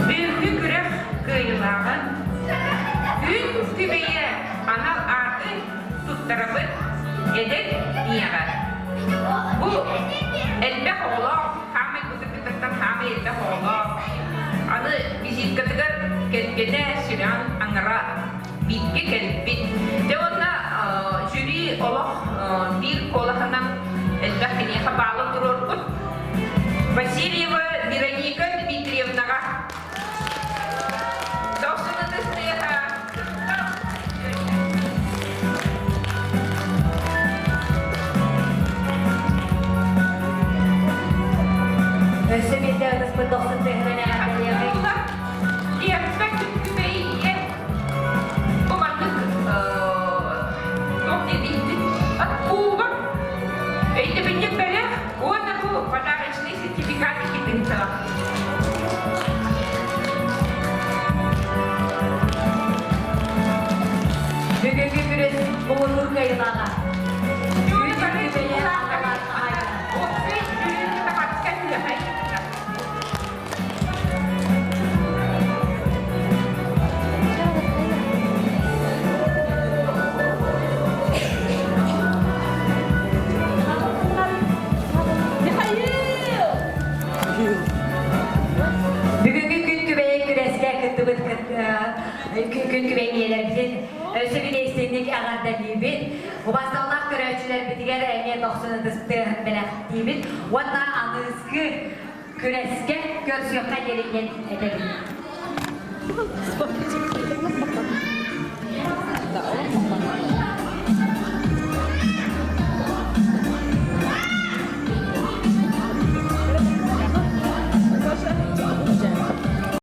Speaker 14: Бүгүҥҥү күрэх кыайыылааҕын Күн күбэйэ анал ааты туттарабыт эдэр ийэҕэ. Бу элбэх оҕолоох, хаамай бытыргытыттан хаамай элбэх оҕолоох. Аны визиткатыгар кэргэнэ сүрэҕин аҥара бииргэ кэлбит. Дьэ уонна жюри олох биир куолаһынан элбэх киниэхэ баалы туруорбут. Васильева Вероника Дмитриевнаҕа
Speaker 1: Өссө биирдэ ытыспыт дохсун тыаһынан эҕэрдэлиэҕиҥ.
Speaker 14: Лиэппэ күн-күбэй бу маннык туох диэбиттин кубок. Өйдөбүнньүк бэлэх уонна бу подарочный сертификат иккитин
Speaker 1: Бүгүҥҥү күрэс муҥутуур кыайыылааҕа. Бүгүҥҥү күн күбэйэ күрэскэ кыттыбыт күн күбэй ийэлэрбитин өссө биир истиҥник эҕэрдэлиибит. Убасталлаах көрөөччүлэрбитигэр эмиэ дохсун ытыс тыаһын бэлэхтиибит уонна аныгыскы күрэскэ көрсүөххэ диэри диэн этэбин.